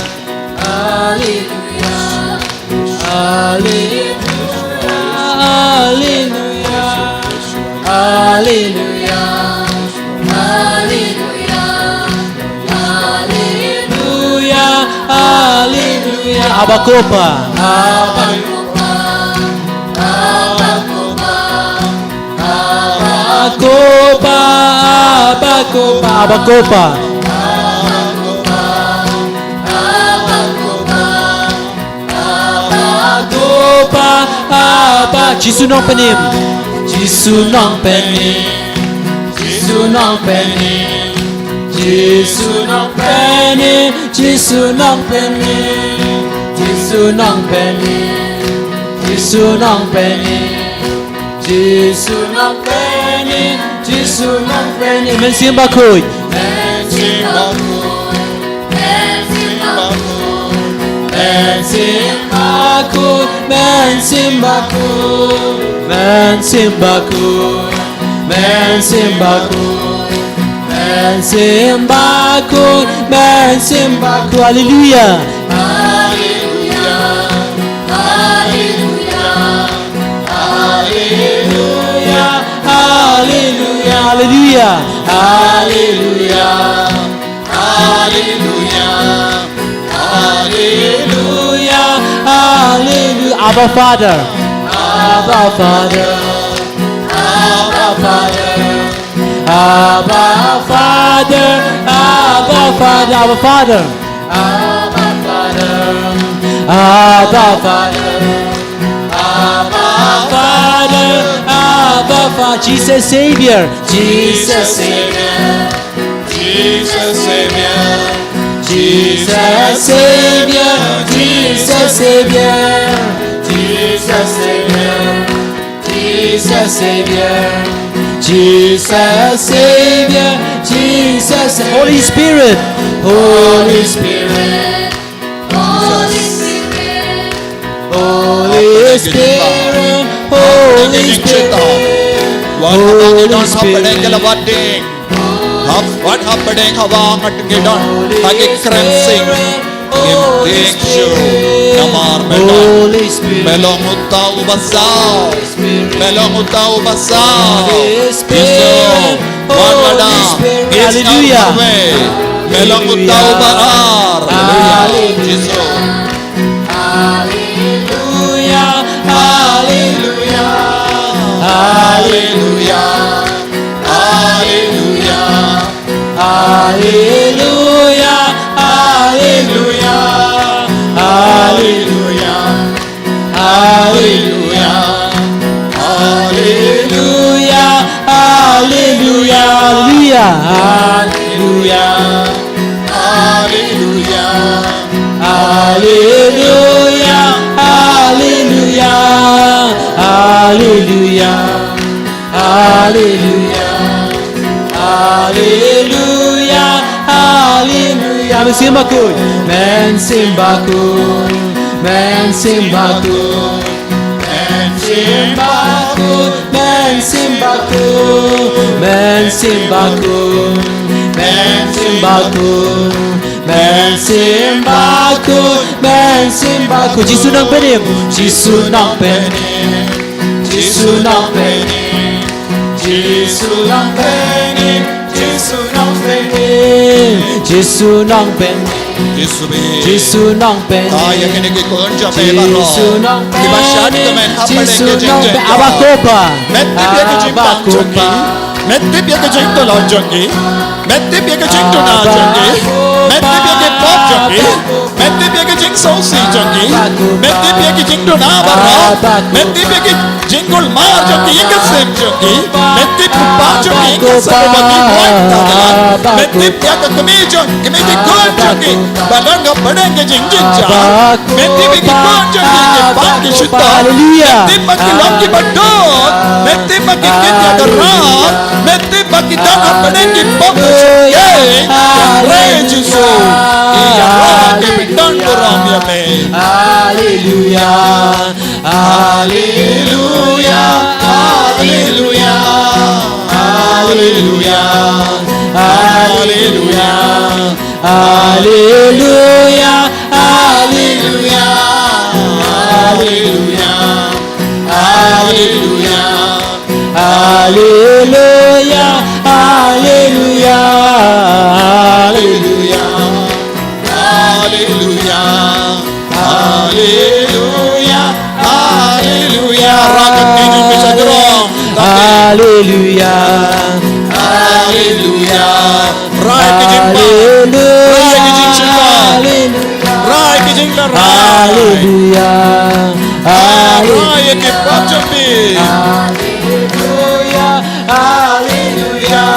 Alleluia. Alleluia. Alleluia. Alleluia. Alleluia. Alleluia. Alleluia. Abba Kopa. Abba Kopa. Abba Kopa. Abba Kopa, Abba Kopa, Abba Kopa. Abba Kopa, Abba, Jisu Nongpynim. Jisu Nongpynim. Jisu Nongpynim. Jisu Nongpynim. Jisu Nongpynim. Jisu Nongpynim. Jisu Nongpynim. Jisu Nongpynim, Jisu Nongpynim. Mynsiem Bakhuid. Mynsiem Bakhuid, Mynsiem Bakhuid, Mynsiem Bakhuid, Mynsiem Bakhuid, Mynsiem Bakhuid, Mynsiem Bakhuid, Mynsiem Bakhuid, Mynsiem Bakhuid. Alleluia. Alleluia. Alleluia. Alleluia, alleluia, alleluia, alleluia, alleluia, alleluia. Abba Father. Abba Father. Abba Father. Abba Father. Abba Father. Abba Father. Abba Father. Abba Father. Abba Father. Abba Father. Jesus Savior. Jesus Savior. Jesus Savior. Jesus Savior. Jesus Savior. Jesus Savior. Jesus Savior. Jesus Savior. Jesus Savior. Holy Spirit. Holy Spirit. Holy Spirit. Holy Spirit. Holy Spirit. Wan haba ngi don hapdeng ka lawat ding. Hap, wan hapdeng haba ngi don ha ki kren sing. Ngim tieng shuh namar me don. Me long uta uba saw. Me long uta uba saw. Jisu. Wan lada. Hallelujah. Me long uta uba ar. Hallelujah. Jisu. Hallelujah, hallelujah, hallelujah, hallelujah, hallelujah, hallelujah, hallelujah, hallelujah, hallelujah, hallelujah, hallelujah, hallelujah. Hallelujah, hallelujah, hallelujah, hallelujah, hallelujah, hallelujah. Men symba khuid, men symba khuid, men symba khuid. Men symba khuid, men symba khuid, men symba khuid, men symba khuid, men symba khuid, men symba khuid. Jisu nongpynim, Jisu nongpynim, Jisu nongpynim, Jisu nongpynim, Jisu nongpynim, Jisu nongpynim. Jisu bi. Jisu nongpynim. Ai ïa kine ki khun jong me baroh. Jisu nongpynim. Kiba shad kmen hapdeng ki jingjia. Jisu nongpynim. Abba Kpa. Me tip ïa ki jingpang jong ki. Abba Kpa. Me tip ïa ki jingtulon jong ki. Me tip ïa ki jingduna jong ki. Abba Kpa. Me tip ïa ki pop jong ki. Me tip ïa ki jingsngewsih jong ki. Abba Kpa. Me tip ïa ki jingduna baroh. Abba Kpa. Me tip ïa ki jingkulmar jong ki, ïing ki sem jong ki. Me tip u pa jong ki, ïing ki sem uba ki duwai kata ka la. Me tip ïa ka kmie jong, kmie ki khun jong ki ba don hapdeng ka jingjynjar. Me tip ïa ki khun jong ki, ki pan ki shitom. Hallelujah. Me tip ba ki long kiba duk. Me tip ba ki kit ïa ka rat. Me tip ba ki don hapdeng ki pop jong ki. Hallelujah. Ïa Jisu. Ïa ki ba don burom ïa me. Hallelujah. Hallelujah, hallelujah, hallelujah, hallelujah, hallelujah, hallelujah, hallelujah, hallelujah, hallelujah, hallelujah. Hallelujah, hallelujah, hallelujah. Rai ka kti jong phi sha jrong. Hallelujah, hallelujah, rai ki jingpang. Hallelujah, rai ki jingshemphang. Hallelujah, rai ki jingla rai. Hallelujah, hallelujah, rai ki pop jong phi. Hallelujah, hallelujah,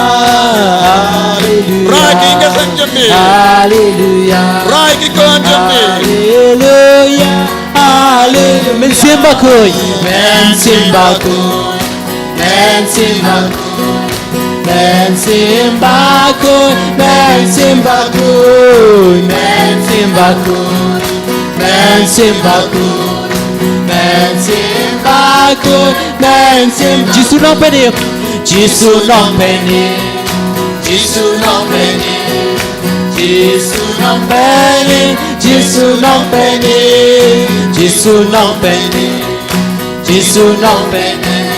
hallelujah. Rai ki ïing ki sem jong phi. Hallelujah. Rai ki khun jong phi. Hallelujah. Hallelujah. Men symba khuid. Men symba khuid. Men symba khuid. Men symba khuid. Men symba khuid. Men symba khuid. Men symba khuid. Men symba khuid. Men symba. Jisu nongpynim. Jisu nongpynim. Jisu nongpynim. Jisu nongpynim. Jisu nongpynim. Jisu nongpynim. Jisu nongpynim.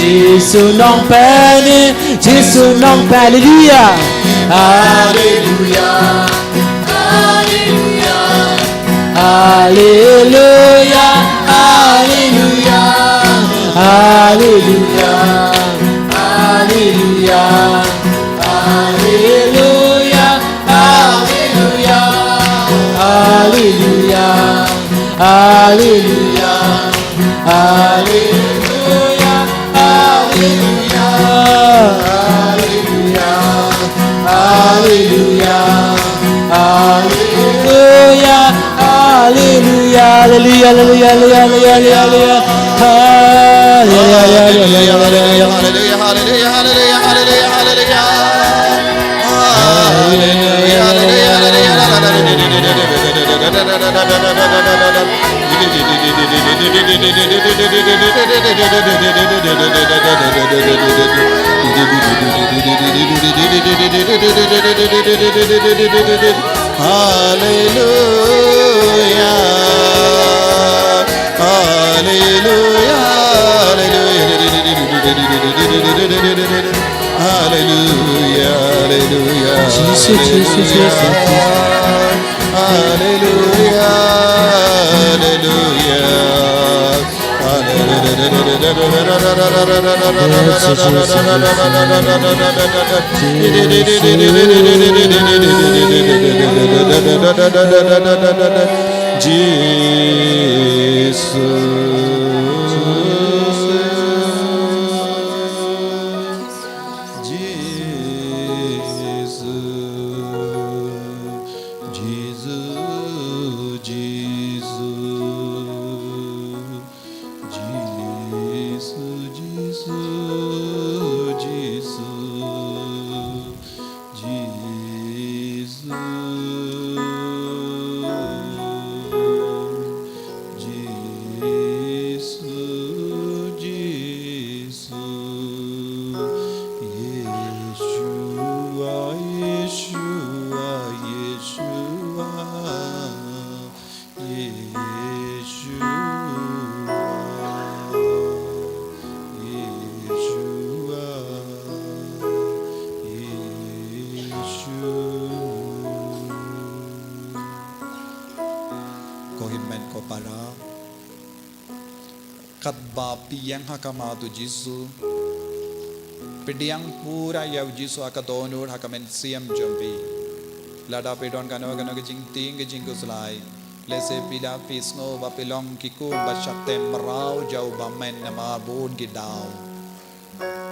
Jisu nongpynim. Jisu nongpynim. Hallelujah. Hallelujah. Hallelujah. Hallelujah. Hallelujah, hallelujah, hallelujah, hallelujah, hallelujah, hallelujah, hallelujah, hallelujah, hallelujah, hallelujah, hallelujah, hallelujah, hallelujah, hallelujah, hallelujah, hallelujah. Hallelujah. Hallelujah. Hallelujah. Hallelujah. Hallelujah. Jesus, Jesus, Jesus, Jesus. Hallelujah. Hallelujah. Jesus, Jesus, Jesus, Jesus, Jesus, Yeshua, Yeshua, Yeshua. Yeshua, Yeshua, Yeshua. Ko hynmen ko para. Katba phi ïeng ha khmat u Jisu, pdiang pura ïa u Jisu ha ka dohnud ha ka mynsiem jong phi. Lada phi don kano kano ka jingtieng ka jingkhuslai, lehse phi la phi sngew ba phi long ki khun ba shah tem mraw jong u bymman namar bun ki daw.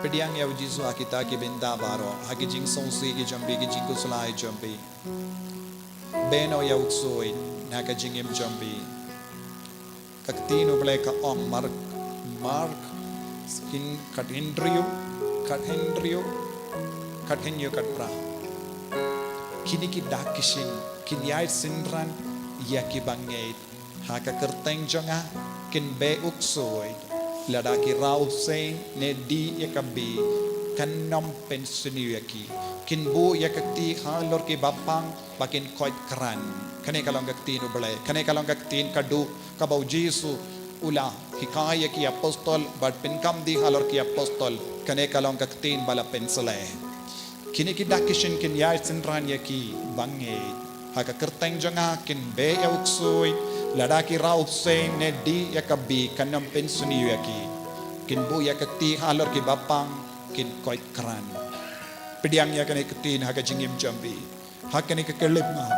Pdiang ïa u Jisu ha kita ki bynta baroh, ha ki jingsngewsih ki jong phi, ki jingkhuslai jong phi. Beh noh ïa u ksuid na ka jingim jong phi. Ka ktien u Blei ka ong, Mark, Mark, skin khathynriew, khathynriew, khathynñiew, khatphra. Kine ki dak ki shin kin ïai synran ïa ki bangeit. Ha ka kyrteng jong nga kin beh u ksuid. Lada ki rah u seiñ ne dih ïa ka bih, kan ym pynsniew ïa ki. Kin buh ïa ka kti halor ki bapang ba kin koit kran. Kane ka long ka ktien u Blei. Kane ka long ka ktien khadduh kaba u Jisu u la hikai ïa ki apostol bad pynkam dih halor ki apostol. Kane ka long ka ktien ba la pynsleh. Kine ki dak ki shin kin ïai synran ïa ki bangeit. Ha ka kyrteng jong nga kin beh ïa u ksuid. Lada ki rah u seiñ ne dih ïa ka bih, kan ym pynsniew ïa ki. Kin buh ïa ka kti halor ki bapang, kin koit kran. Pdiang ïa kane ka ktien ha ka jingim jong phi. Ha kane ka khyllipmat,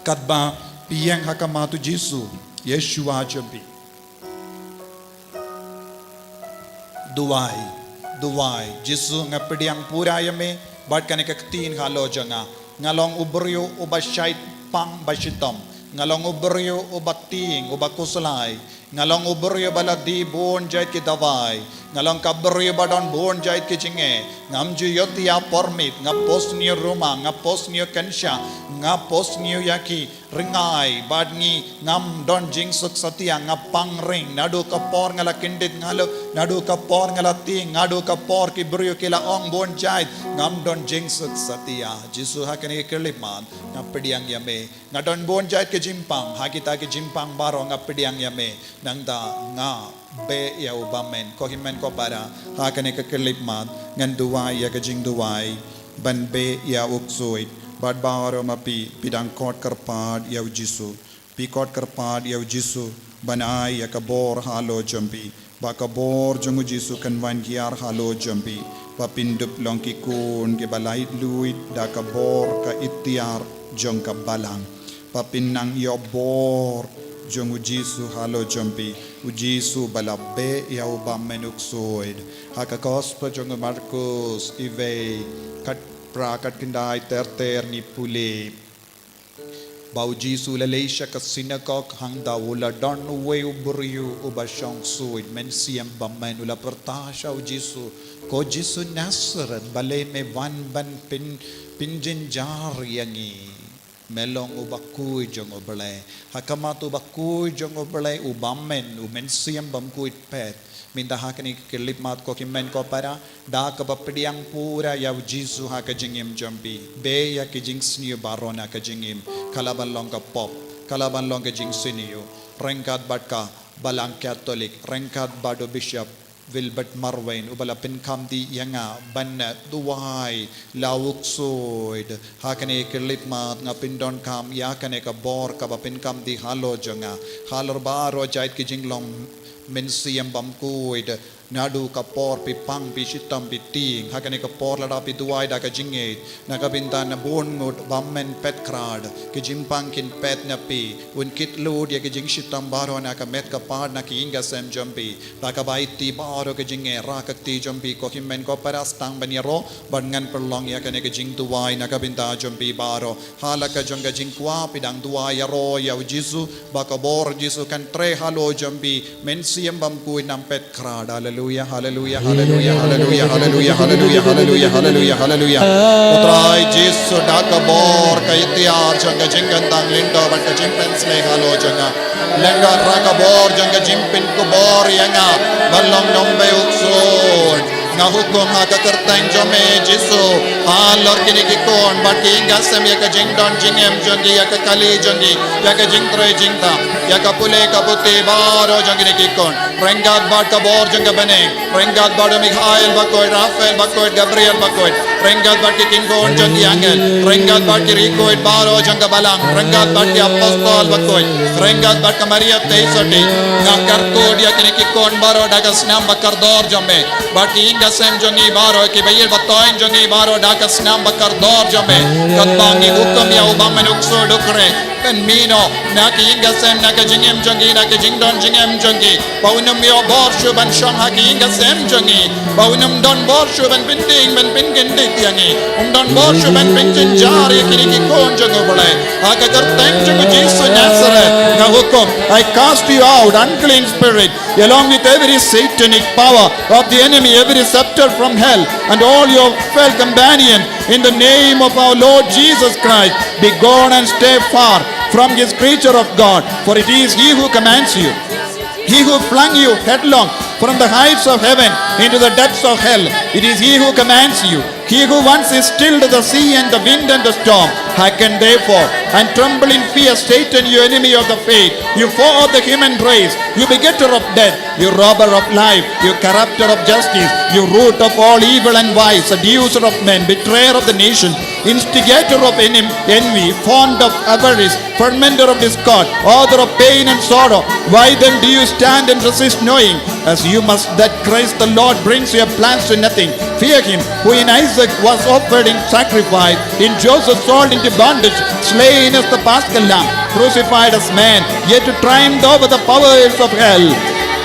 katba phi ïeng ha khmat u Jisu, Yeshua jong phi. Duwai, duwai, Jisu, nga pdiang pura ïa me bad kane ka ktien halor jong nga. Nga long u briew uba shait pang ba shitom. Nga long u briew uba tieng, uba khuslai. Nga long u briew ba la die bun jait ki dawai. Nga long ka briew ba don bun jait ki jingeh. Ngam ju ïoh ïa por miet, nga pos sniew ruma, nga pos sniew kynsha, nga pos sniew ïa ki ryngai bad ngi, ngam don jingsuk satia, nga pang ring, naduh ka por nga la kyndit, nga la, naduh ka por nga la tieng, naduh ka por ki briew ki la ong bun jait, ngam don jingsuk satia. Jisu, ha kane ka khyllipmat nga pdiang ïa me. Nga don bun jait ki jingpang, ha kita ki jingpang baroh nga pdiang ïa me. Nangta nga beh ïa u bymman. Ko hynmen ko para, ha kane ka khyllipmat ngan duwai ïa ka jingduwai ban beh ïa u ksuid. Bad baroh ma phi, phi dang khot kyrpad ïa u Jisu. Phi khot kyrpad ïa u Jisu ban ai ïa ka bor halor jong phi. Ba ka bor jong u Jisu kan wan hiar halor jong phi. Ba phin dup long ki khun kiba laitluid da ka bor ka iktiar jong ka Balang. Ba phin nang ïoh bor jong u Jisu halor jong phi, u Jisu ba la beh ïa u bymmen u ksuid. Ha ka gospel jong u Markus, iwei, khat phra, khat khyndai ter ter ngi pule ba u Jisu u la leit sha ka synagog, hangta u la don uwei u briew uba shong ksuid, mynsiem bymmen. U la pyrta sha u Jisu, ko Jisu Nasareth, balei me wan ban pyn, pynjynjar ïa ngi? Me long uba khuid jong u Blei. Ha khmat uba khuid jong u Blei, u bymmen, u mynsiem bymkhuid phet. Mynta ha kine ki khyllipmat, ko hynmen ko para, da kaba pdiang pura ïa u Jisu ha ka jingim jong phi. Beh ïa ki jingsniew baroh na ka jingim. Ka lah ban long ka pop, ka lah ban long ka jingsniew ryngkat bad ka Balang Katholik, ryngkat bad u Bishop Wilbert Marwein, uba la pynkhamti ïa nga ban duwai la u ksuid. Ha kine ki khyllipmat nga pyndonkam ïa kane ka bor kaba pynkhamti halor jong nga, halor baroh jait ki jinglong mynsiem bymkhuid. Naduh ka por phi pang, phi shitom, phi tieng, ha kane ka por lada phi duwai da ka jingngeit, na ka bynta na bun ngut bymmen phet khrad, ki jingpang kin phet na phi. Un kit lut ïa ki jingshitom baroh na ka met ka phad na ki ïing ka sem jong phi. Da kaba aiti baroh ki jingeh, rah ka kti jong phi, ko hynmen ko para, sdang ban ïaroh bad ngan pynlong ïa kane ka jingduwai na ka bynta jong phi baroh. Ha la ka jong ka jingkwah phi dang duwai ïaroh ïa u Jisu ba ka bor Jisu kan trei halor jong phi, mynsiem bymkhuid nang phet khrad. Haleluia, haleluia, haleluia, haleluia. U Trai Jisu, da ka bor ka iktiar jong ka jingkyntang lyndoh bad ka jingpynshlei halor jong nga. Lehse da ka bor jong ka jingpynkupbor ïa nga ban long nongpeit u ksuid. Nga hukum ha ka kyrteng jong me Jisu, halor kine ki khun bad ki ïing ki sem, ïa ka jingdon jingem jong ki, ïa ka kali jong ki, ïa ka jingtrei jingtap, ïa ka pule ka puthi baroh jong kine ki khun. Ryngkat bad ka bor jong ka bneng, ryngkat bad u Mikhael bakhuid, Raphael bakhuid, Gabriel bakhuid, ryngkat bad ki kynhun jong ki angel, ryngkat bad ki riewkhuid baroh jong ka balang, ryngkat bad ki apostol bakhuid, ryngkat bad ka Maria Theisotti. Nga kyrkhu ïa kine ki khun baroh da ka snam ba kordor jong me, bad ki ïing ki sem jong ngi baroh, ki baïeid batoiñ jong ngi baroh da ka snam ba kordor jong me. Katba ngi hukum ïa u bymmen u ksuid u khreh, pynmih noh na ki ïing ki sem, na ka jingim jong ki, na ka jingdon jingem jong ki. Ba un ym ïoh bor shuh ban shong ha ki ïing ki sem jong ngi. Ba un ym don bor shuh ban pyntieng ban pynkyndit ïa ngi. Um don bor shuh ban pynjynjar ïa kine ki khun jong u Blei. Ha ka kyrteng jong u Jisu Nasareth nga hukum, I cast you out, unclean spirit, along with every satanic power of the enemy, every scepter from hell, and all your fell companion, in the name of our Lord Jesus Christ, be gone and stay far from this creature of God, for it is he who commands you. He who flung you headlong from the heights of heaven into the depths of hell, it is he who commands you. He who once stilled the sea and the wind and the storm, hearken therefore, and tremble in fear, Satan, you enemy of the faith, you foe of the human race, you begetter of death, you robber of life, you corrupter of justice, you root of all evil and vice, seducer of men, betrayer of the nation, instigator of enem-, envy, fond of avarice, fomenter of discord, author of pain and sorrow. Why then do you stand and resist, knowing as you must that Christ the Lord brings your plans to nothing? Fear him, who in Isaac was offered in sacrifice, in Joseph sold into bondage, slain as the Paschal lamb, crucified as man, yet to triumph over the powers of hell.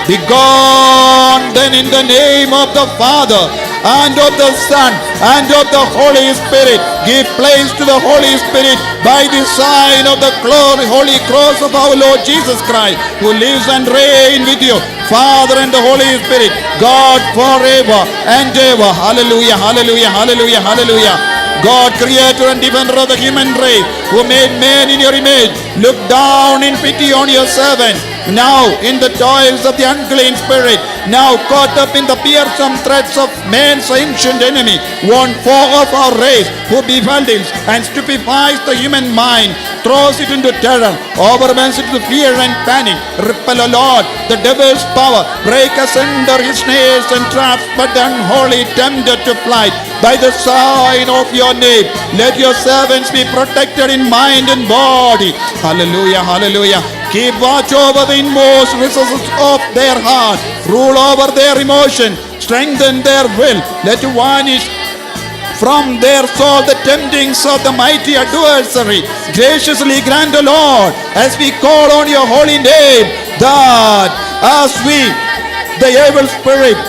Begone then in the name of the Father, and of the Son, and of the Holy Spirit. Give place to the Holy Spirit by the sign of the glory, holy cross of our Lord Jesus Christ, who lives and reigns with you, Father and the Holy Spirit, God forever and ever. Hallelujah, hallelujah, hallelujah, hallelujah. God, creator and defender of the human race, who made man in your image, look down in pity on your servant, now in the toils of the unclean spirit, now caught up in the fearsome threats of man's ancient enemy, one foe of our race, who befuddles and stupefies the human mind, throws it into terror, overwhelms it with fear and panic. Repel, O Lord, the devil's power, break asunder his snares and traps, but the unholy tempter to flight. By the sign of your name, let your servants be protected in mind and body. Hallelujah, hallelujah. Keep watch over the inmost recesses of their heart. Rule over their emotion. Strengthen their will. Let vanish from their soul the temptings of the mighty adversary. Graciously grant, O Lord, as we call on your holy name, that as we, the evil spirit,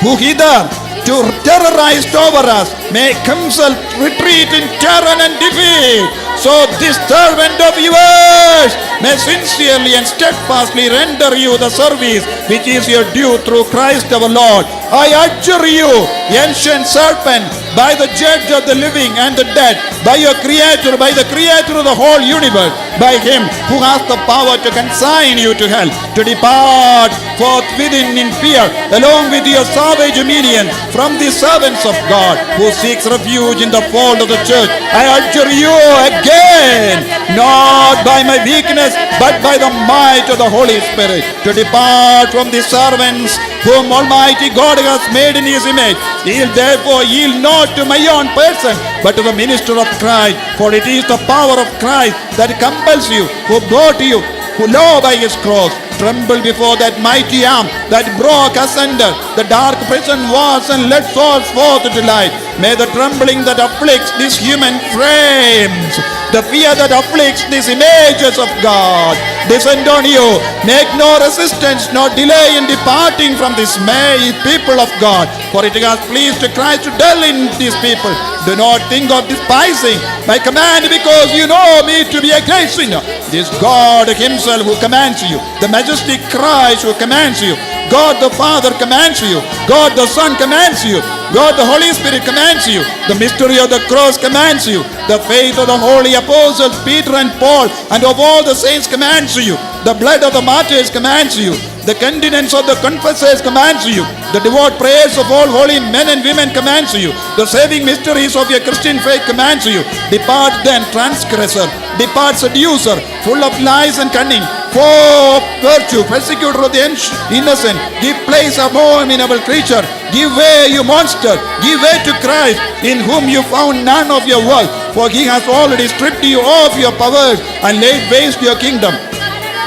who hither to terrorize over us, make himself retreat in terror and defeat. So this servant of yours may sincerely and steadfastly render you the service which is your due through Christ our Lord. I adjure you, ancient serpent, by the judge of the living and the dead, by your creator, by the creator of the whole universe, by him who has the power to consign you to hell, to depart forth within in fear, along with your savage minions, from the servants of God who seeks refuge in the fold of the church. I adjure you again, not by my weakness, but by the might of the Holy Spirit, to depart from the servants whom Almighty God has made in his image. Yield therefore, yield not to my own person, but to the minister of Christ. For it is the power of Christ that compels you, who brought you, who low by his cross. Tremble before that mighty arm that broke asunder the dark prison walls and led souls forth to light. May the trembling that afflicts these human frames, the fear that afflicts these images of God, descend on you. Make no resistance nor delay in departing from this may people of God. For it has pleased Christ to dwell in these people. Do not think of despising my command, because you know me to be a great sinner. This God himself who commands you, the majestic Christ who commands you, God the Father commands you, God the Son commands you, God the Holy Spirit commands you, the mystery of the cross commands you, the faith of the holy apostles Peter and Paul and of all the saints commands you, the blood of the martyrs commands you, the continence of the confessors commands you, the devout prayers of all holy men and women commands you, the saving mysteries of your Christian faith commands you. Depart then, transgressor, depart, seducer, full of lies and cunning, foe of virtue, persecutor of the innocent, give place, abominable creature, give way, you monster, give way to Christ, in whom you found none of your worth, for he has already stripped you of your powers and laid waste your kingdom,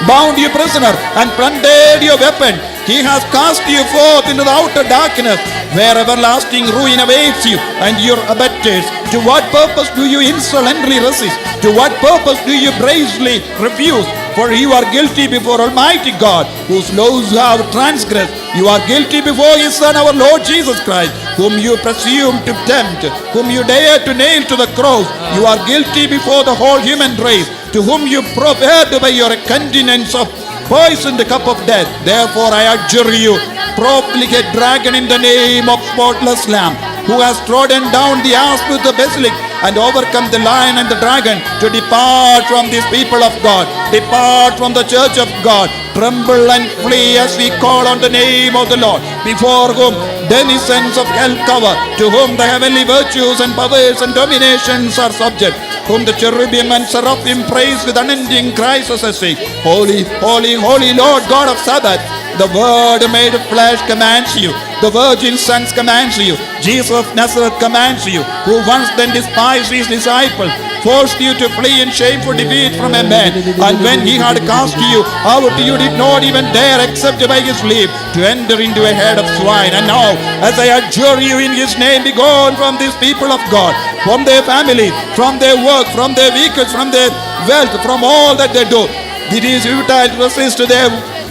bound you prisoner and plundered your weapon. He has cast you forth into the outer darkness, where everlasting ruin awaits you, and your abettors. To what purpose do you insolently resist? To what purpose do you bravely refuse? For you are guilty before Almighty God, whose laws you have transgressed. You are guilty before his Son, our Lord Jesus Christ, whom you presume to tempt, whom you dare to nail to the cross. You are guilty before the whole human race, to whom you proffered by your continence of poisoned cup of death. Therefore, I adjure you, profligate dragon, in the name of spotless Lamb, who has trodden down the asp of the basilisk and overcome the lion and the dragon, to depart from this people of God, depart from the church of God, tremble and flee as we call on the name of the Lord, before whom denizens of hell cower, to whom the heavenly virtues and powers and dominations are subject, whom the cherubim and seraphim praise with unending cries as they say, "Holy, holy, holy Lord God of Sabbath." The Word made flesh commands you. The Virgin Sons commands you. Jesus of Nazareth commands you, who once then despised his disciple, forced you to flee in shameful defeat from a man, and when he had cast you out, you did not even dare, except by his leave, to enter into a herd of swine. And now, as I adjure you in his name, be gone from these people of God, from their family, from their work, from their vehicles, from their wealth, from all that they do. It is futile to resist their,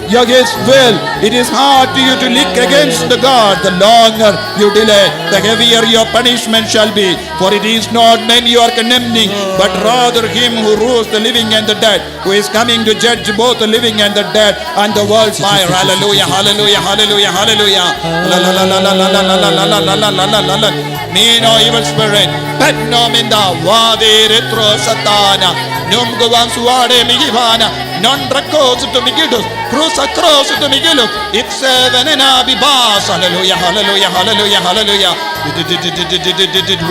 your his will. It is hard to you to lick against the God. The longer you delay, the heavier your punishment shall be. For it is not men you are condemning, but rather him who rules the living and the dead, who is coming to judge both the living and the dead and the world fire. Hallelujah, hallelujah, hallelujah, hallelujah. Mino evil spirit, pet nom in the wadi retro satana, num guan suare migivana, non recos to migidus, crusa cross to migilus, it's seven and abibas. Hallelujah, hallelujah, hallelujah, hallelujah.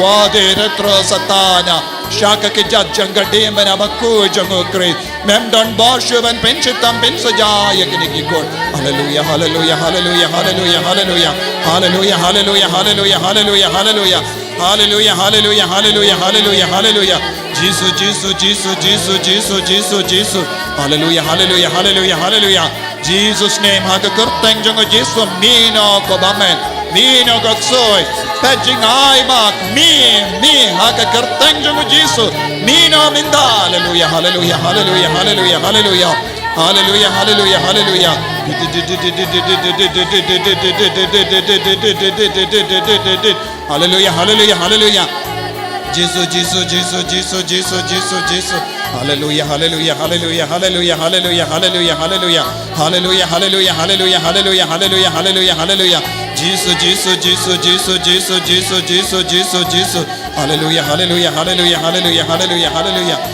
Wadi retro satana, shaka ke jat jangga demon abaku jangu kri. Mem don boshu ban pinchitam pinsaja ya kini ki god. Hallelujah, hallelujah, hallelujah, hallelujah, hallelujah. Hallelujah, hallelujah, hallelujah, hallelujah, hallelujah. Hallelujah, hallelujah, hallelujah, hallelujah, hallelujah. Jesus, Jesus, Jesus, Jesus, Jesus, Jesus, Jesus. Hallelujah, hallelujah, hallelujah, hallelujah. Jesus name, ha ka kyrteng jong u Jesus, mino ko bamen. Mih noh ka ksuid. Peit jingai ma. Mih, mih ha ka kyrteng jong u Jisu. Mih noh mynta. Haleluya, haleluya, haleluya, haleluya, haleluya. Haleluya, haleluya, haleluya. Haleluya, haleluya, haleluya. Jisu, Jisu, Jisu, Jisu, Jisu, Jisu, Jisu. Haleluya, haleluya, haleluya, haleluya, haleluya, haleluya, haleluya. Haleluya, haleluya, haleluya, haleluya, haleluya, haleluya, haleluya. Jisu, Jisu, Jisu, Jisu, Jisu, Jisu, Jisu, Jisu, Jisu. Haleluya, haleluya, haleluya, haleluya, haleluya, haleluya.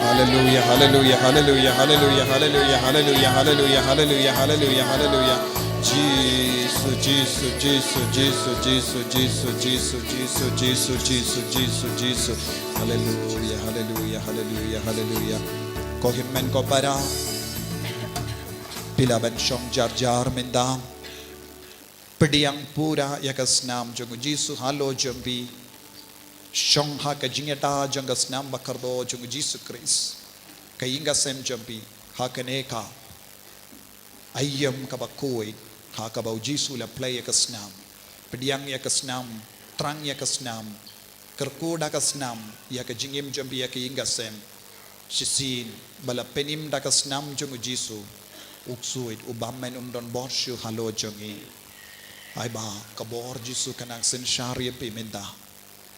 Haleluya, haleluya, haleluya, haleluya, haleluya, haleluya, haleluya, haleluya, haleluya, haleluya, haleluya. Jisu, Jisu, Jisu, Jisu, Jisu, Jisu, Jisu, Jisu, Jisu, Jisu, Jisu. Haleluya, haleluya, haleluya, haleluya. Ko hynmen ko para. Phi lah ban shong jar jar mynta. Pdiang pura ïa ka snam jong u Jisu halor jong phi. Shong ha ka jingïada jong ka snam ba kordor jong u Jisu Khrist. Ka ïing ka sem jong phi ha kane ka aïom kaba khuid ha kaba u Jisu u la plie ïa ka snam. Pdiang ïa ka snam, trang ïa ka snam, kyrkhu da ka snam ïa ka jingim jong phi, ïa ka ïing ka sem. Shisien ba la pynim da ka snam jong u Jisu, u ksuid u bymmen um don bor shuh halor jong ngi. Ai ba ka bor Jisu kan nang synshar ïa phi mynta.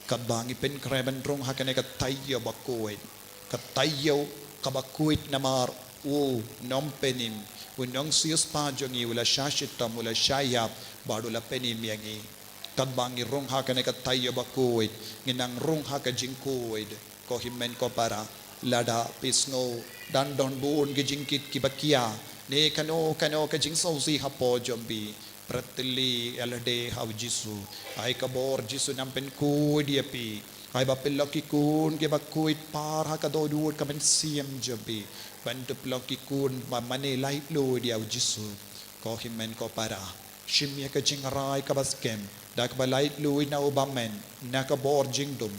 Katba ngi pynkhreh ban rung ha kane ka taïew ba khuid, ka taïew kaba khuid namar u nongpynim, u nongsiewspah jong ngi u la shah shitom, u la shah ïap bad u la pynim ïa ngi. Katba ngi rung ha kane ka taïew ba khuid, ngi nang rung ha ka jingkhuid. Ko hynmen ko para, lada phi sngew dang don bun ki jingkit kiba khia ne kano kano ka jingsngewsih hapoh jong phi, bret tylli ïa lade ha u Jisu. Ai ka bor Jisu nang pynkhuid ïa phi. Ai ba phin long ki khun kiba khuid paw ha ka dohnud ka mynsiem jong phi. Ban da phi long ki khun ba mane laitluid ïa u Jisu. Ko hynmen ko para, shim ïa ka jingrai kaba skhem da kaba laitluid na u bymmen, na ka bor jingdum.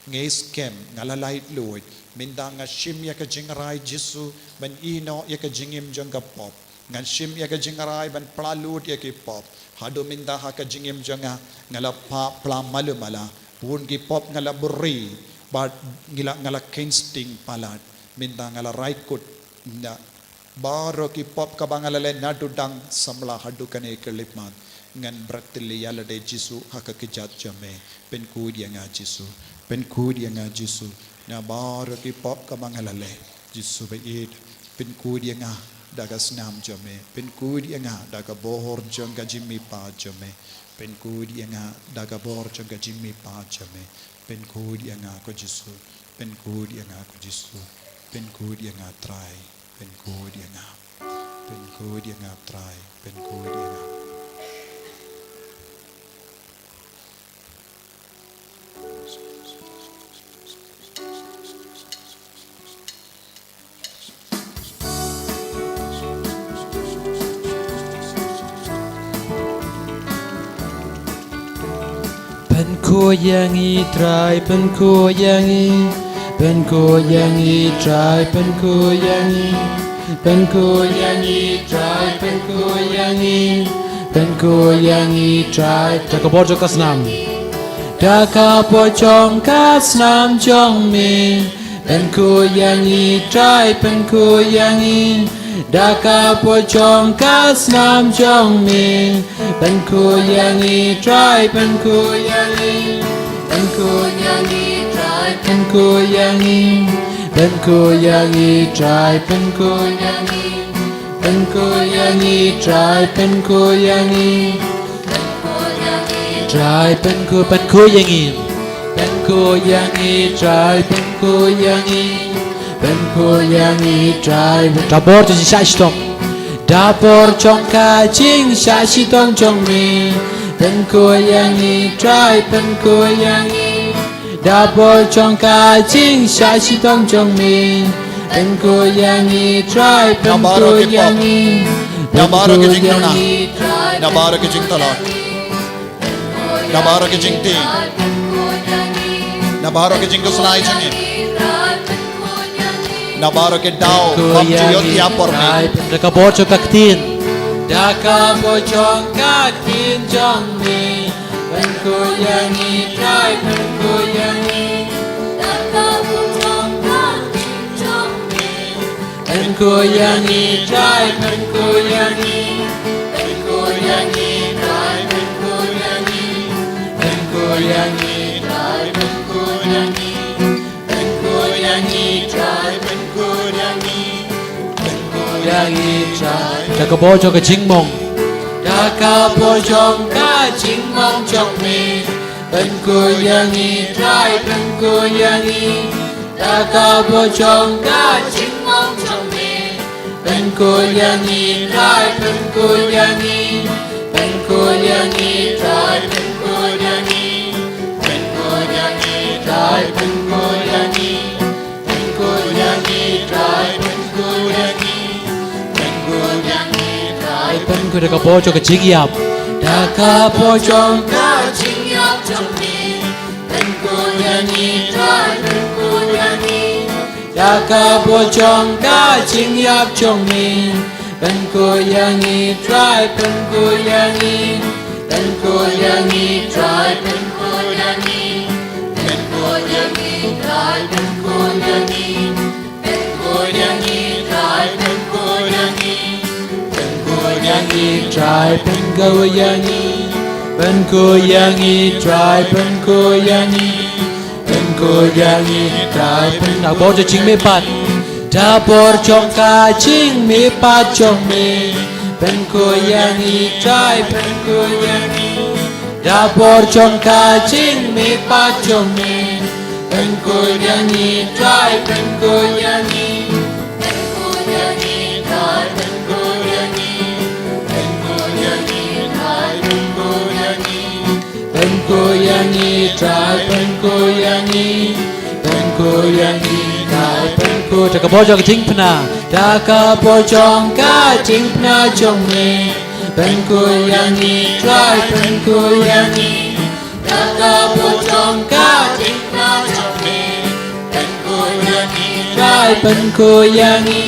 Ngi skhem, nga la laitluid. Mynta nga shim ïa ka jingrai Jisu ban ïehnoh ïa ka jingim jong ka pop. Ngan shim ïa ka jingrai ban pla lut ïa ki pop. Haduh mynta ha ka jingim jong nga, nga la pla malu mala. Bun ki pop nga la buhrieh bad nga la, nga la kheiñ sting palat. Mynta nga la rai kut na baroh ki pop kaba nga la leh naduh dang samla haduh kane ka khyllipmat. Ngan bret tylli ïa lade Jisu ha ka kjat jong me. Pynkhuid ïa nga Jisu. Pynkhuid ïa nga Jisu. Na baroh ki pop kaba nga la leh. Jisu ba ïeit, pynkhuid ïa nga da ka snam jong me. Pynkhuid ïa nga da ka bor jong ka jingmihpat jong me. Pynkhuid ïa nga da ka bor jong ka jingmihpat jong me. Pynkhuid ïa nga ko Jisu. Pynkhuid ïa nga ko Jisu. Pynkhuid ïa nga Trai. Pynkhuid ïa nga. Pynkhuid ïa nga Trai. Pynkhuid ïa nga. Pynkhuid ïa ngi Trai, pynkhuid ïa ngi. Pynkhuid ïa ngi Trai, pynkhuid ïa ngi. Pynkhuid ïa ngi Trai, pynkhuid ïa ngi. Pynkhuid ïa ngi Trai. Da ka bor jong ka snam. Da ka bor jong ka snam jong me. Pynkhuid ïa ngi Trai, pynkhuid ïa ngi. Da ka bor jong ka snam jong me. Pynkhuid ïa ngi Trai, pynkhuid ïa ngi. Pynkhuid ïa ngi Trai, pynkhuid ïa ngi. Pynkhuid ïa ngi Trai, pynkhuid ïa ngi. Pynkhuid ïa ngi Trai, pynkhuid ïa ngi. Trai pynkhuid, pynkhuid ïa ngi. Pynkhuid ïa ngi Trai, pynkhuid ïa ngi. Pynkhuid ïa ngi Trai. Da bor jong ka jingshah shitom. Da bor jong ka jingshah shitom jong me. Pynkhuid ïa ngi Trai, pynkhuid ïa ngi. Da bor jong ka jingshah shitom jong me. Pynkhuid ïa ngi Trai, pynkhuid ïa ngi. Na baroh ki jingduna. Na baroh ki jingtalon. Na baroh ki jingtieng. Na baroh ki jingkhuslai jong ngi. Na baroh ki daw, pynkup ïa ngi Trai, da ka bor jong ka ktien. Da ka bor jong ka ktien jong me, pynkup ïa ngi Trai, pynkup ïa ngi. Da ka bor jong ka ktien jong me, pynkup ïa ngi Trai, pynkup ïa ngi. Pynkup ïa ngi Trai, pynkup ïa ngi. Pynkup ïa ngi Trai, pynkup ïa ngi. Pynkup ïa ngi Trai, pynkup ïa ngi. Pynkup ïa ngi Trai. Da ka bor jong ka jingmong. Da ka bor jong ka jingmong jong me. Pynkup ïa ngi Trai, pynkup ïa ngi. Da ka bor jong ka jingmong jong me. Pynkup ïa ngi Trai, pynkup ïa ngi. Pynkup ïa ngi Trai, pynkup ïa ngi. Pynkup ïa ngi Trai, pynkup ïa ngi. Pynkup ïa ngi Trai, pynkup ïa ngi. Pynkup ïa ngi Trai, pynkup da ka bor jong ka jingïap. Da ka bor jong ka jingïap jong me. Pynkup ïa ngi Trai, pynkup ïa ngi. Da ka bor jong ka jingïap jong me. Pynkup ïa ngi Trai, pynkup ïa ngi. Pynkup ïa ngi Trai, pynkup ïa ngi. Pynkup ïa ngi Trai, pynkup ïa ngi. Pynkup ïa ngi Trai, pynkup ïa ngi. Pynkup ïa ngi Trai, pynkup ïa ngi. Pynkup ïa ngi Trai, pynkup ïa ngi. Pynkup ïa ngi Trai, pynkup. Da bor jong ka jingmihpat. Da bor jong ka jingmihpat jong me. Pynkup ïa ngi Trai, pynkup ïa ngi. Da bor jong ka jingmihpat jong me. Pynkup ïa ngi Trai, pynkup ïa ngi. Pynkup ïa ngi Trai, pynkup ïa ngi. Pynkup ïa ngi Trai, pynkup ïa ngi. Pynkup ïa ngi Trai, pynkup ïa ngi. Pynkup ïa ngi Trai, pynkup. Da ka bor jong ka jingpynah. Da ka bor jong ka jingpynah jong me. Pynkup ïa ngi Trai, pynkup ïa ngi. Da ka bor jong ka jingpynah jong me. Pynkup ïa ngi Trai, pynkup ïa ngi.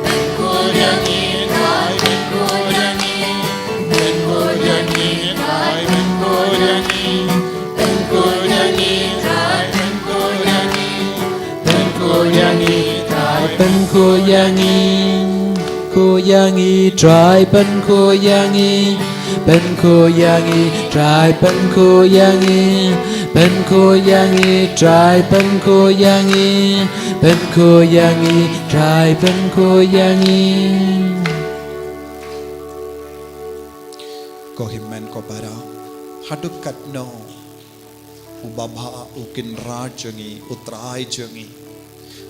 Pynkup ïa ngi Trai, pynkup ïa ngi. Pynkup ïa ngi Trai, pynkup ïa ngi. Pynkup ïa ngi Trai, pynkup ïa ngi. Pynkup ïa ngi Trai, pynkup ïa ngi. Pynkup ïa ngi Trai, pynkup ïa ngi. Pynkup ïa ngi Trai, pynkup ïa ngi. Pynkup ïa ngi Trai, pynkup ïa ngi. Pynkup ïa ngi Trai, pynkup ïa ngi. Ko hynmen ko para, haduh katno u babha, u kynrad jong ngi, u Trai jong ngi,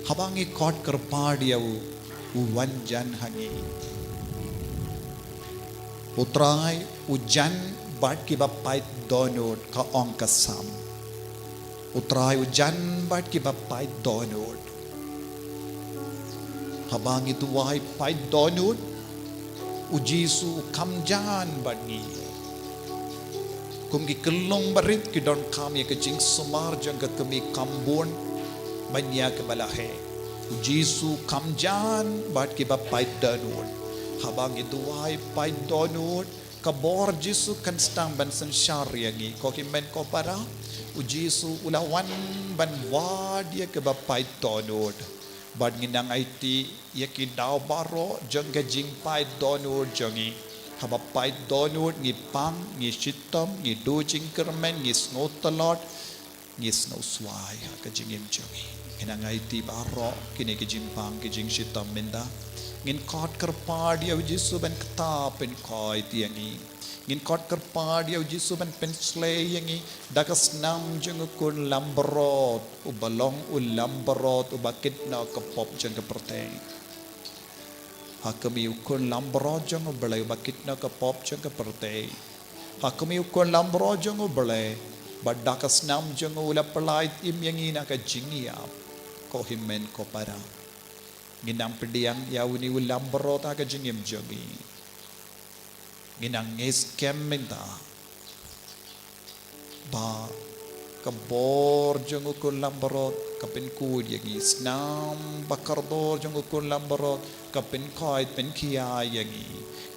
haba ngi khot kyrpad ïa u, u wan jan ha ngi. U Trai u jan bad kiba pait dohnud, ka ong ka Salm. U Trai u jan bad kiba pait dohnud. Haba ngi duwai pait dohnud, u Jisu u kham jan bad ngi. Kum ki khyllung barit ki donkam ïa ka jingsumar jong ka kmie kham bun ban ïa kaba la heh. U Jisu u kham jan bad kiba pait dohnud. Haba ngi duwai pait dohnud, ka bor Jisu kan sdang ban synshar ïa ngi. Ko hynmen ko para, u Jisu u la wan ban wad ïa kiba pait dohnud. Bad ngin nang aiti ïa ki daw baroh jong ka jingpait dohnud jong ngi. Haba pait dohnud ngi pang, ngi shitom, ngi duh jingkyrmen, ngi sngewtlot, ngi sngewswai ha ka jingim jong ngi. Ngin nang aiti baroh kine ki jingpang, ki jingshitom mynta. Ngin khot kyrpad ïa u Jisu ban ktah pynkoit ïa ngi. Ngin khot kyrpad ïa u Jisu ban pynshlei ïa ngi da ka snam jong u khun langbrot, uba long u langbrot uba kit noh ka pop jong ka pyrthei. Ha khmih u khun langbrot jong U Blei uba kit noh ka pop jong ka pyrthei. Ha khmih u khun langbrot jong U Blei, ba da ka snam jong u la pyllait im ïa ngi na ka jingïap. Ko hynmen ko para, ngin nang pdiang ïa une u langbrot ha ka jingim jong ngi. Ngin nang ngeit skhem mynta ba Ka bor jong u khun langbrot ka pynkhuid ïa ngi. Snam ba kordor jong u khun langbrot ka pynkhuid pynkhia ïa ngi.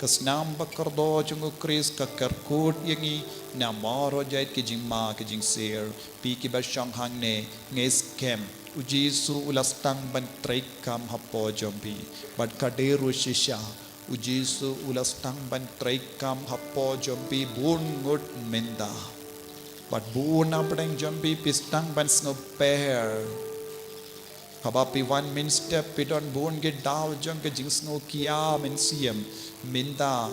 Ka snam ba kordor jong u Khrist ka kyrkhu ïa ngi. Namar u jait ki jingma ki jingsir. Phi kiba shong hangne, ngeit skhem, u Jisu u la sdang ban treikam hapoh jong phi. Bad ka dei ruh shisha, u Jisu u la sdang ban treikam hapoh jong phi bun ngut mynta. Bad bun na pdeng jong phi phi sdang ban sngewper. Haba phi wan mynstep phi don bun ki daw jong ka jingsngewkhia mynsiem, mynta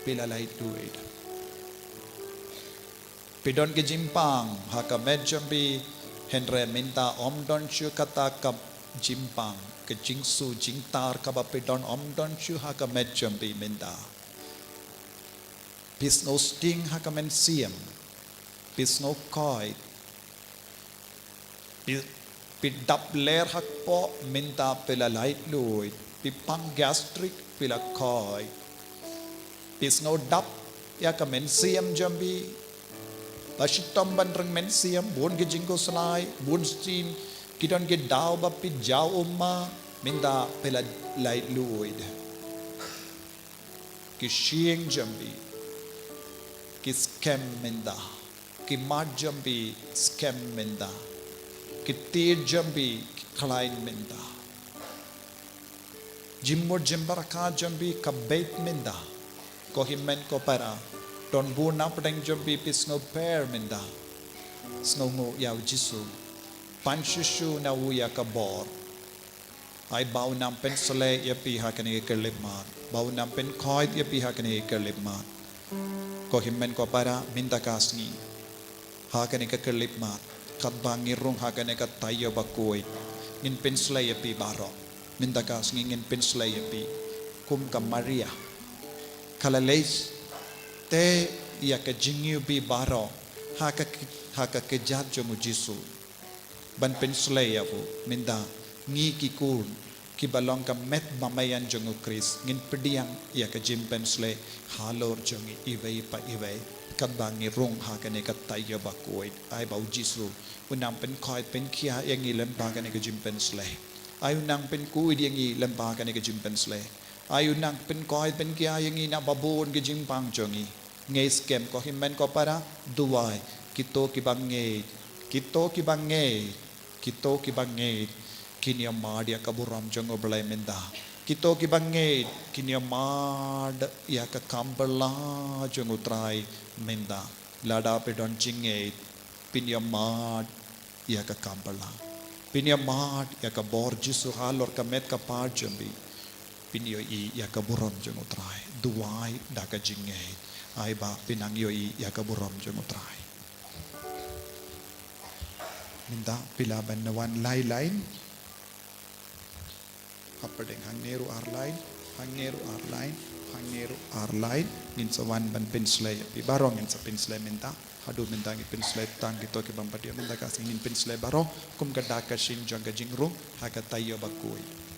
phi la lait duid. Phi don ki jingpang ha ka met jong phi, hynrei mynta ym don shuh kata ka jingpang, ka jingsu jingtar kaba phi don ym don shuh ha ka met jong phi mynta. Phi sngewsting ha ka mynsiem, phi sngewkhuid, phi, phi dap ler ha kpoh, mynta phi la lait luid, phi pang gastric, phi la khuid. Phi sngewdap ïa ka mynsiem jong phi. Ba shitom ban rung mynsiem, bun ki jingkhuslai, bun sien ki don ki daw ba phi jaw umma, mynta phi la lait luid. Ki shyieng jong phi ki skhem mynta. Ki mat jong phi skhem mynta. Ki tied jong phi ki khlaiñ mynta. Jingmut jingpyrkhat jong phi ka beit mynta. Ko hynmen ko para, don bun na pdeng jong phi phi sngewper mynta. Sngewnguh ïa u Jisu. Pan shuh shuh na u ïa ka bor. Ai ba u nang pynsleh ïa phi ha kane ka khyllipmat. Ba u nang pynkhuid ïa phi ha kane ka khyllipmat. Ko hynmen ko para, mynta ka sngi, ha kane ka khyllipmat, katba ngi rung ha kane ka taïew bakhuid, ngin pynsleh ïa phi baroh. Mynta ka sngi ngin pynsleh ïa phi kum ka Maria. Ka la leit tei ïa ka jingïohi baroh ha ka, ha ka kjat jong u Jisu. Ban pynsleh ïa u, mynta ngi ki khun kiba long ka met bameiñ jong u Khrist, ngin pdiang ïa ka jingpynsleh halor jong ngi iwei pa iwei. Katba ngi rung ha kane ka taïew bakhuid, ai ba u Jisu u nang pynkhuid pynkhia ïa ngi lyngba kane ka jingpynsleh. Ai u nang pynkhuid ïa ngi lyngba kane ka jingpynsleh. Ai u nang pynkhuid pynkhia ïa ngi na ba bun ki jingpang jong ngi. Ngeit skhem ko hynmen ko para, duwai, kito kiba ngeit, kito kiba ngeit, kito kiba ngeit kin ïohmad ïa ka burom jong u Blei mynta. Kito kiba ngeit kin ïohmad ïa ka kam bylla jong u Trai mynta. Lada phi don jingngeit, phin ïohmad ïa ka kam bylla. Phin ïohmad ïa ka bor Jisu halor ka met ka phad jong phi. Phin ïohi ïa ka burom jong u Trai. Duwai da ka jingngeit, ai ba phin nang ïohi ïa ka burom jong u Trai. Mynta phi lah ban wan lai lain. Hapdeng hangne ruh ar lain, hangne ruh ar lain, hangne ruh ar lain. Ngin sa wan ban pynsleh ïa phi baroh, ngin sa pynsleh mynta. Haduh mynta ngin pynsleh tang kito ki bym pat ïoh, mynta ka sngi ngin pynsleh baroh kum ka dak ka shin jong ka jingrung ha ka taïew bakhuid.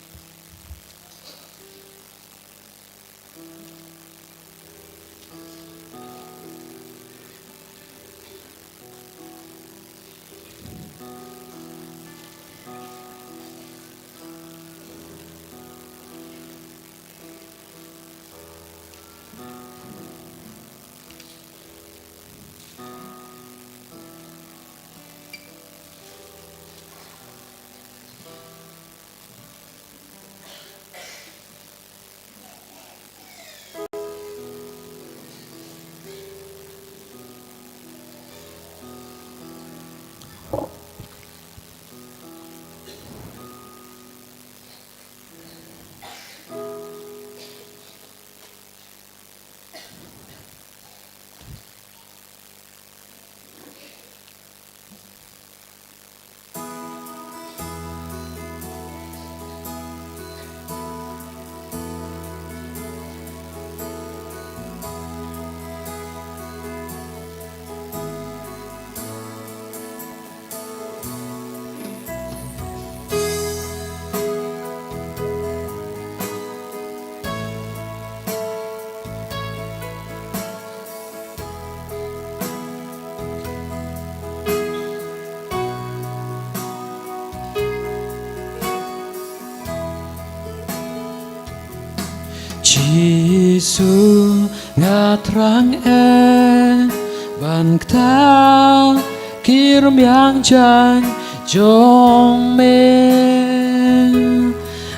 Jisu, nga thrang eh ban kta ki rmiang jaiñ jong me,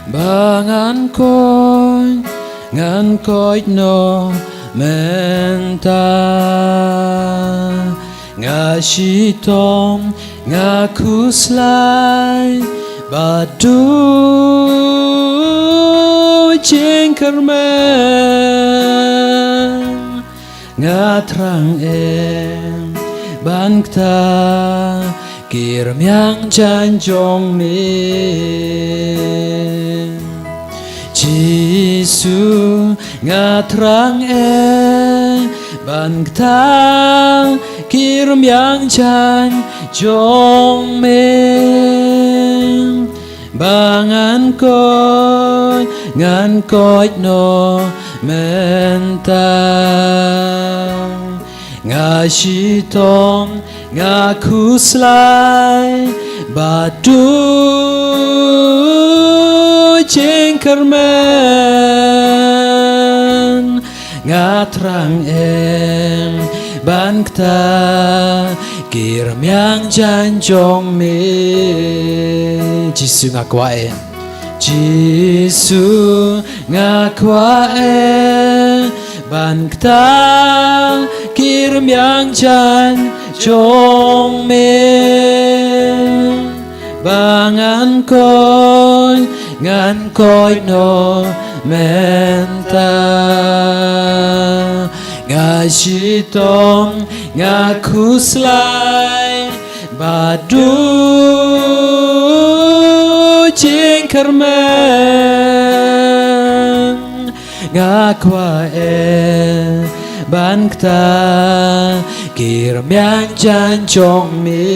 ba ngan koit, ngan koit noh mynta. Nga shitom, nga khuslai bad duh jingkyrmen. Nga thrang eh ban kta ki rmiang jaiñ jong me. Jisu, nga thrang eh ban kta ki rmiang jaiñ jong me, ba ngan koit, ngan koit noh mynta. Nga shitom, nga khuslai bad duh jingkyrmen. Nga thrang eh ban kta ki rmiang jaiñ jong me. Jisu, nga kwah eh. Jisu, nga kwah eh ban kta ki rmiang jaiñ jong me, ba ngan koit, ngan koit noh mynta. Nga shitom, nga khuslai bad duh jingkyrmen. Nga kwah eh ban kta ki rmiang jaiñ jong me.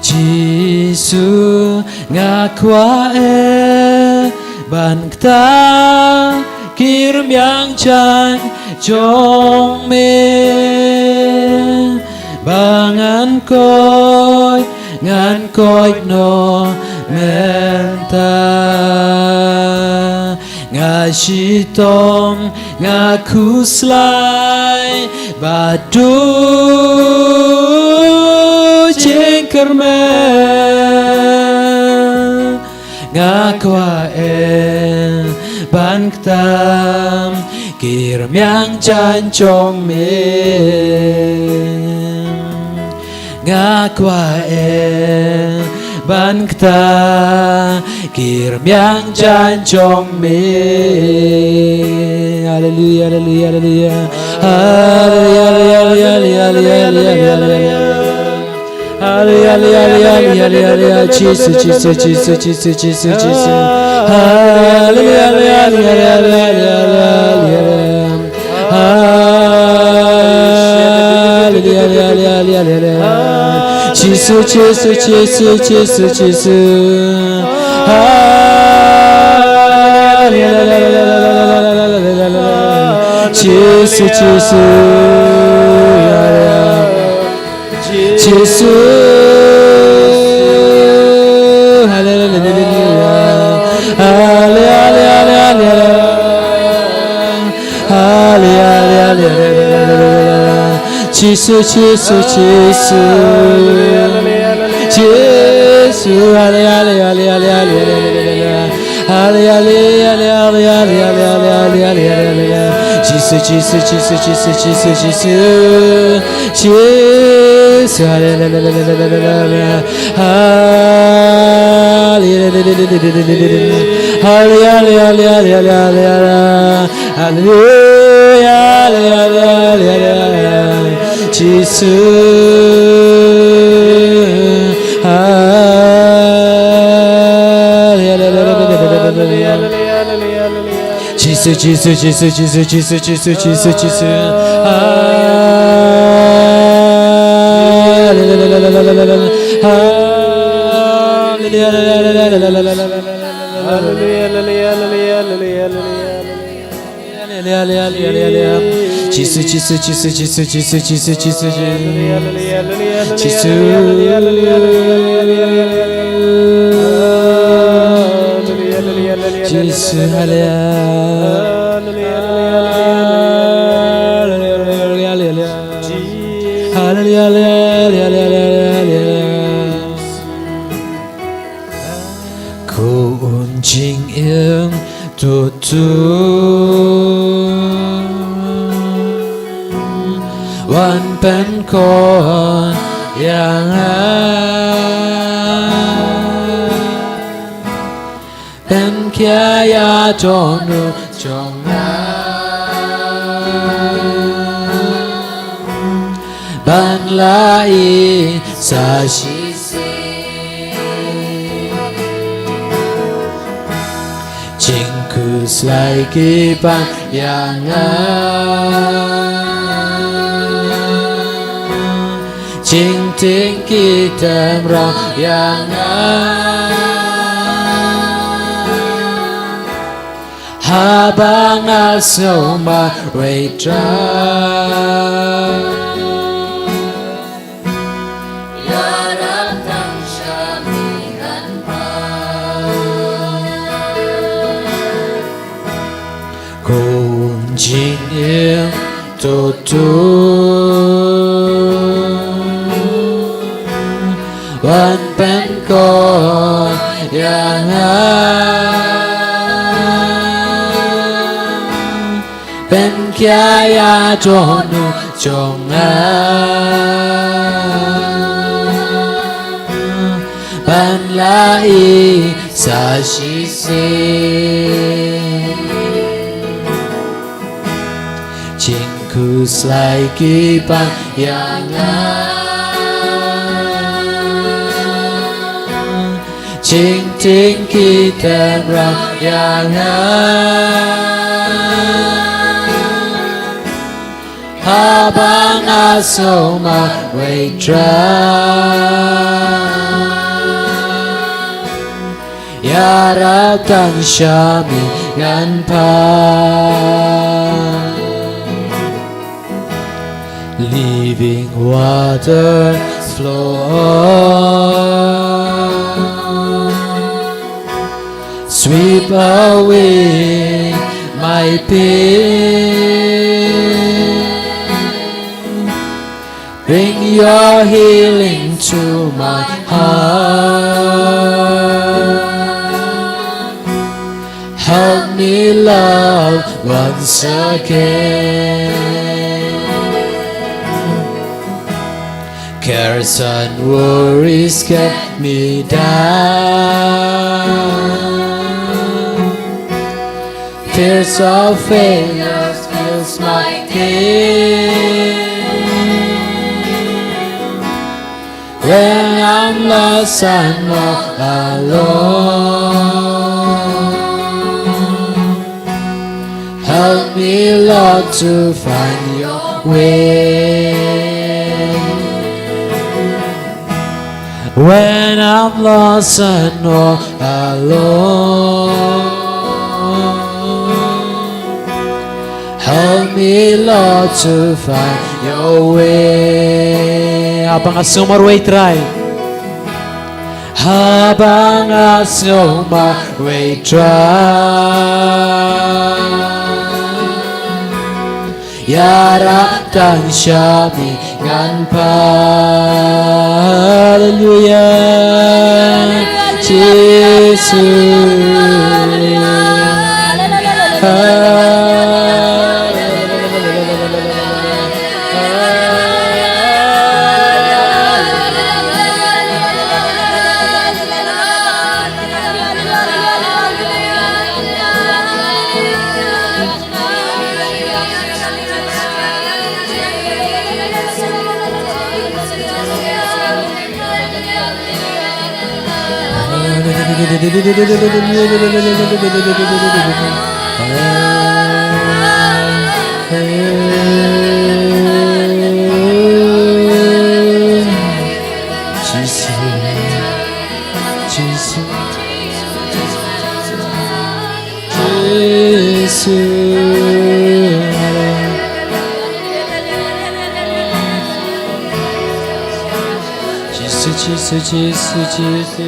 Jisu, nga kwah eh ban kta ki rmiang jaiñ jong me, ba ngan koit, ngan koit noh mynta. Nga shitom, nga khuslai bad duh jingkyrmen. Nga kwah eh ban kta ki rmiang jaiñ jong me. Nga kwah eh ban kta ki rmiang jaiñ jong me. Haleluya, haleluya, haleluya. Haleluya, haleluya, haleluya. Haleluya, haleluya, haleluya. Jisu, Jisu, Jisu, Jisu, Jisu, Jisu. Haleluya, haleluya, haleluya, haleluya. Haleluya, haleluya, haleluya. Jisu, Jisu, Jisu, Jisu, Jisu. Haleluya, Jisu, Jisu. Jisu. Haleluya. Haleluya, haleluya, haleluya. Haleluya, haleluya, haleluya. Jisu, Jisu, Jisu. Jisu, haleluya, haleluya, haleluya. Haleluya, haleluya, haleluya. Jisu, Jisu, Jisu, Jisu, Jisu, Jisu. Jisu, haleluya. Haleluya, haleluya, haleluya. Haleluya, haleluya, haleluya. Jisu. Haleluya. Jisu, Jisu, Jisu, Jisu, Jisu, Jisu, Jisu, Jisu. Haleluya. Haleluya, haleluya, haleluya, haleluya. Haleluya, haleluya, haleluya, haleluya, haleluya. Jisu, Jisu, Jisu, Jisu, Jisu, Jisu, Jisu. Haleluya, haleluya, haleluya, haleluya, Jisu. Haleluya, haleluya, haleluya, haleluya, haleluya. Jisu. Haleluya. Haleluya. Ko un jingim tutu wan pynkhuid ïa nga. Pynkhia ïa uto uno jong nga ban la ïeit sa shisien. Jingkhuslai ki pan ïa nga. Jingtieng ki tymmen ïa nga. Haba nga sngew marwei Trai. Ïarap tang sha me ngan pan. Ko un jingim tutu wan pynkhuid ïa nga. Pynkhia ïa uto uno jong nga ban la ïeit sa shisien. Jingkhuslai ki pan ïa nga. Jingtieng ki tymmen ïa nga. Haba nga sngew marwei Trai. Ïarap tang sha me ngan pan. Living waters flow. Sweep away my pain. Bring your healing to my heart. Help me love once again. Cares and worries get me down. Fears of failure fills my day. When I'm lost and all alone, help me, Lord, to find your way. When I'm lost and all alone, help me, Lord, to find your way. Haba nga sngew marwei Trai. Haba nga sngew marwei Trai. Ïarap tang sha me ngan pan. Haleluya. Jisu. Jisu, Jisu, Jisu, Jisu.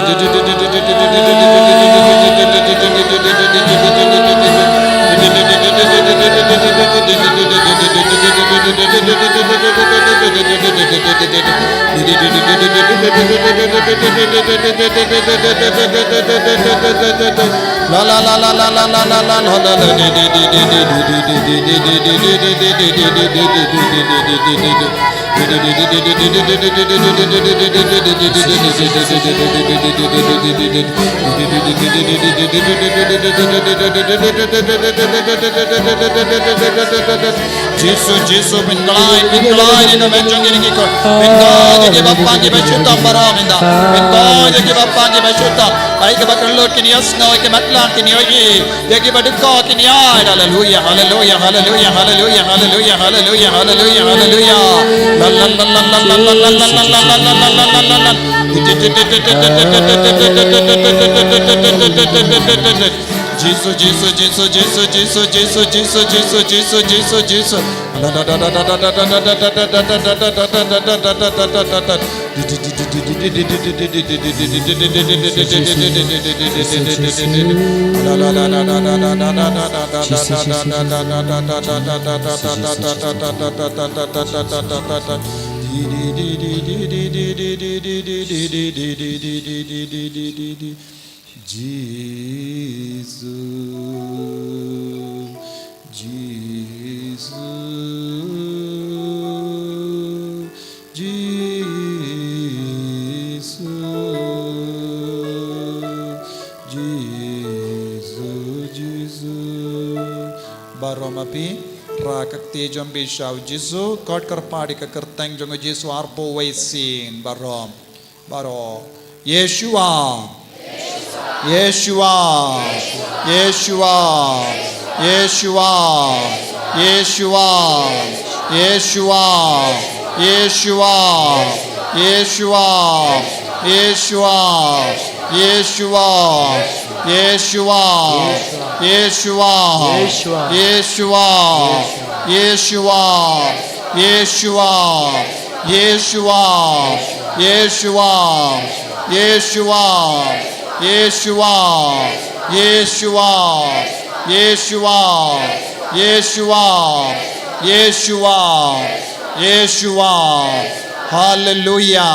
Jisu, Jisu, pynkylla, pynkylla ïa ka met jong ngi, ngi ko. Pynkylla ïa ki bapang ki ba shitom baroh mynta. Pynkylla ïa ki bapang ki ba shitom. Ai ki ba kyllut kin ïohsngew, ki matlang kin ïohi. Ïa ki ba dukha kin ïaid. Haleluya, haleluya, haleluya, haleluya, haleluya, haleluya, haleluya. La, la, la, la. Jisu, Jisu, Jisu, Jisu, Jisu, Jisu, Jisu, Jisu, Jisu, Jisu. Jisu, Jisu, Jisu, Jisu. Baroh ma phi, rah ka kti jong phi sha u Jisu, kot kyrpad ïa ka kyrteng jong u Jisu arphew wei sien, baroh. Baroh. Yeshua. Yeshua. Yeshua. Yeshua. Yeshua. Yeshua. Yeshua. Yeshua. Yeshua. Yeshua. Yeshua. Yeshua. Yeshua. Yeshua. Yeshua. Haleluya.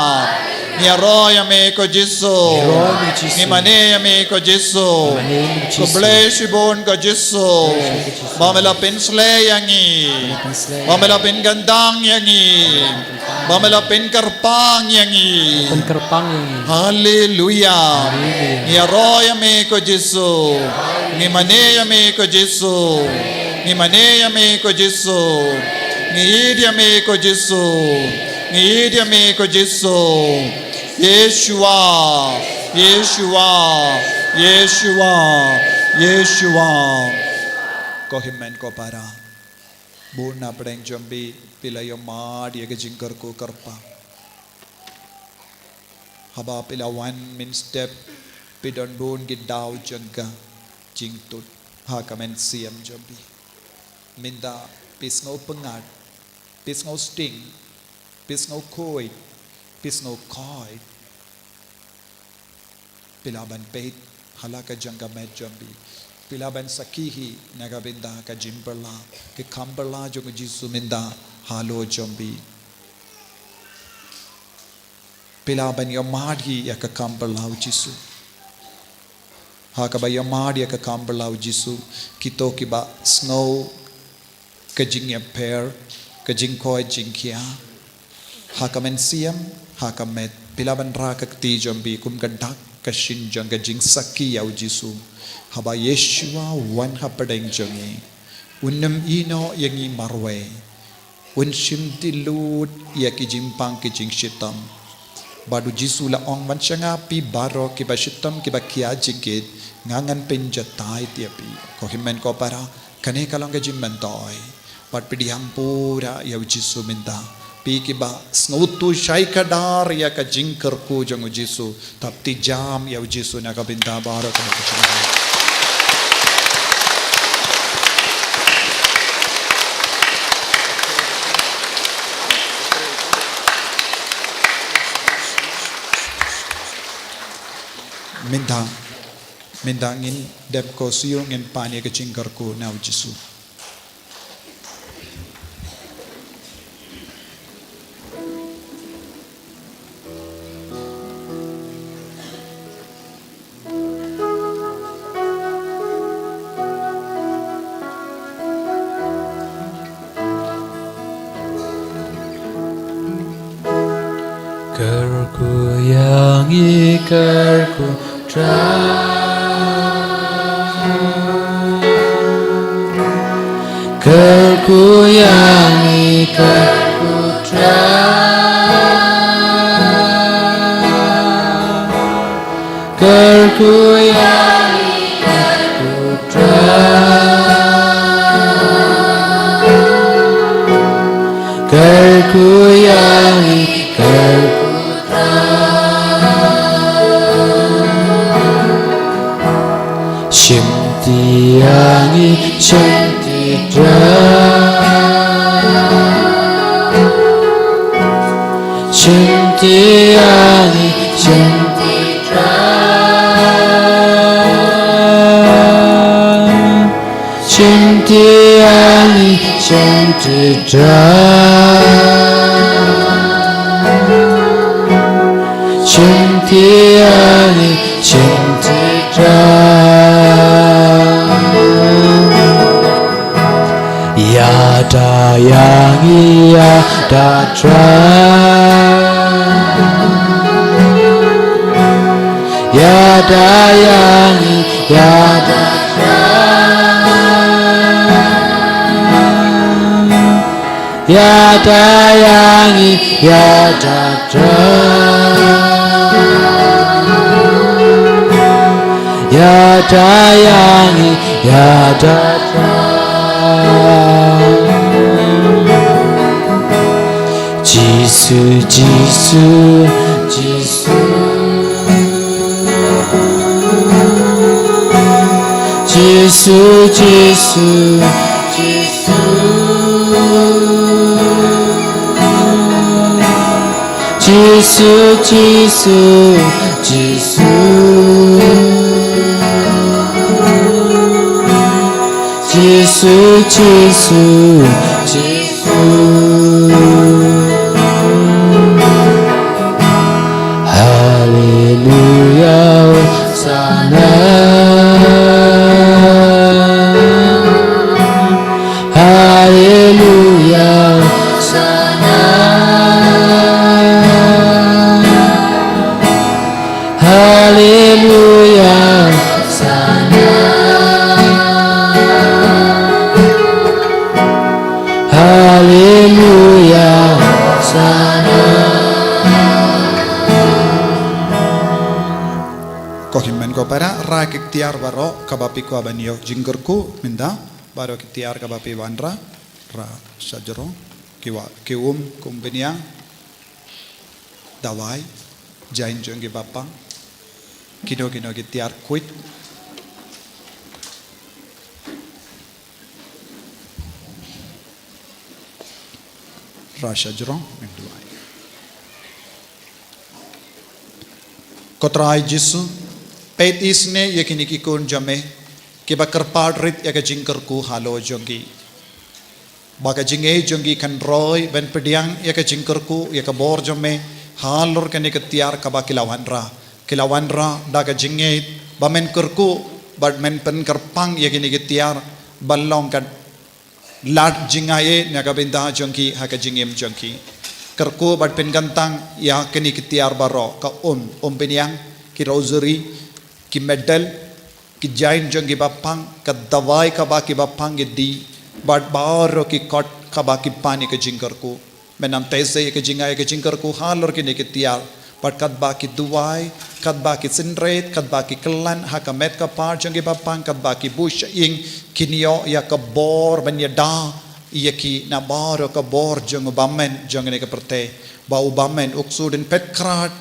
Ngi ïaroh ïa me ko Jisu. Ngi ïaroh ïa me Jisu. Ngi mane ïa me ko Jisu. Ngi mane ïa me Jisu. Khublei shibun ko Jisu. Khublei shibun ko Jisu. Ba me la pynsleh ïa ngi. Ba me la pynsleh. Ba me la pynkyndang ïa ngi. Ba me la pynkyrpang ïa ngi. Pynkyrpang ïa ngi. Haleluya. Haleluya. Ngi ïaroh ïa me ko Jisu. Ngi mane ïa me ko Jisu. Ngi mane ïa me ko Jisu. Ngi ïeit ïa me ko Jisu. Ngi ïeit ïa me ko Jisu. Yeshua. Yeshua. Yeshua. Yeshua. Ko hynmen ko para. Bun na pdeng jong phi, phi la ïohmad ïa ka jingkyrkhu kyrpang. Haba phi la wan mynstep, phi don bun ki daw jong ka jingtud ha ka mynsiem jong phi. Mynta phi sngew pyngngad, phi sngew sting, phi sngew khuid, phi sngew khuid. Phi lah ban peit ha la ka jong ka met jong phi. Phi lah ban sakhi hi na ka bynta ka jingpyrshah, ka kam pyrshah jong u Jisu mynta halor jong phi. Phi lah ban ïohmad hi ïa ka kam pyrshah u Jisu. Ha kaba ïohmad ïa ka kam pyrshah u Jisu, kito kiba sngew ka jingïapher, ka jingkhuid jingkhiah ha ka mynsiem, ha ka met. Phi lah ban rah ka kti jong phi kum ka dak ka shin jong ka jingsakhi ïa u Jisu. Haba Yeshua u wan ha pdeng jong ngi, un ym ïehnoh ïa ngi marwei. Un shim tylli lut ïa ki jingpang ki jingshitom. Bad u Jisu u la ong, man sha nga phi baroh kiba shitom kiba khia jingkit, nga ngan pynjatai ïa phi. Ko hynmen ko para, kane ka long ka jingmyntoi. Bad phi dei ban pura ïa u Jisu mynta. Phi kiba sngewthuh shai kdar ïa ka jingkyrkhu jong u Jisu. Thap kti jam ïa u Jisu na ka bynta baroh kane ka jingmyntoi. Mynta, mynta ngin dep ko shu ngin pan ïa ka jingkyrkhu na u Jisu. Kyrkhu ïa ngi, kyrkhu Trai. Kyrkhu Kyrkhu ïa ngi, kyrkhu Trai. Kyrkhu ïa ngi, kyrkhu Trai. Kyrkhu ïa ngi, kyrkhu Trai. Shimti ïa ngi, shimti Trai. Shimti ïa ngi, shimti Trai. Shimti ïa ngi, shimti Trai. Shimti ïa ngi, shimti Trai. Ïada ïa ngi, ïada Trai. Ïada ïa ngi, ïada Trai. Ïada ïa ngi, ïada Trai. Ïada ïa ngi, ïada Trai. Jisu, Jisu, Jisu. Jisu, Jisu, Jisu. Jisu, Jisu, Jisu. Jisu, Jisu, Jisu. Haleluya, Hosana. Haleluya, Hosana. Haleluya, Hosana. Haleluya, Hosana. Ko hynmen ko para, ra ki tiar baroh kaba phi kwah ban ïoh jingkyrkhu mynta, baroh ki tiar kaba phi wanrah, ra shajrong, ki wah, ki um, ki um bniah, dawai, jaiñ jong ki bapang, kino kino ki tiar kwit. Ra shajrong, ngin duwai. Ko Trai Jisu, peit isynei ïa kine ki khun jong me, kiba kyrpad rit ïa ka jingkyrkhu halor jong ki. Ba ka jingngeit jong ki kan roi ban pdiang ïa ka jingkyrkhu, ïa ka bor jong me, halor kane ka tiar kaba ki la wanrah. Ki la wanrah da ka jingngeit, ba men kyrkhu, bad men pynkyrpang ïa kine ki tiar, ban long ka lad jingaiei na ka bynta jong ki ha ka jingim jong ki. Kyrkhu bad pynkyntang ïa kine ki tiar baroh, ka um, um bniah, ki rosary, ki medal, ki jaiñ jong ki bapang, ka dawai kaba ki bapang ki die, bad baroh ki kot kaba ki pan ïa ka jingkyrkhu. Men ym tei seh ïa ka jingai ïa ka jingkyrkhu halor kine ki tiar, bad katba ki duwai, katba ki synrit, katba ki kyllan ha ka met ka phad jong ki bapang, katba ki buh shyieng, kin ïoh ïa ka bor ban ïada ïa ki na baroh ka bor jong u bymman jong kane ka pyrthei, ba u bymman u ksuid peit krat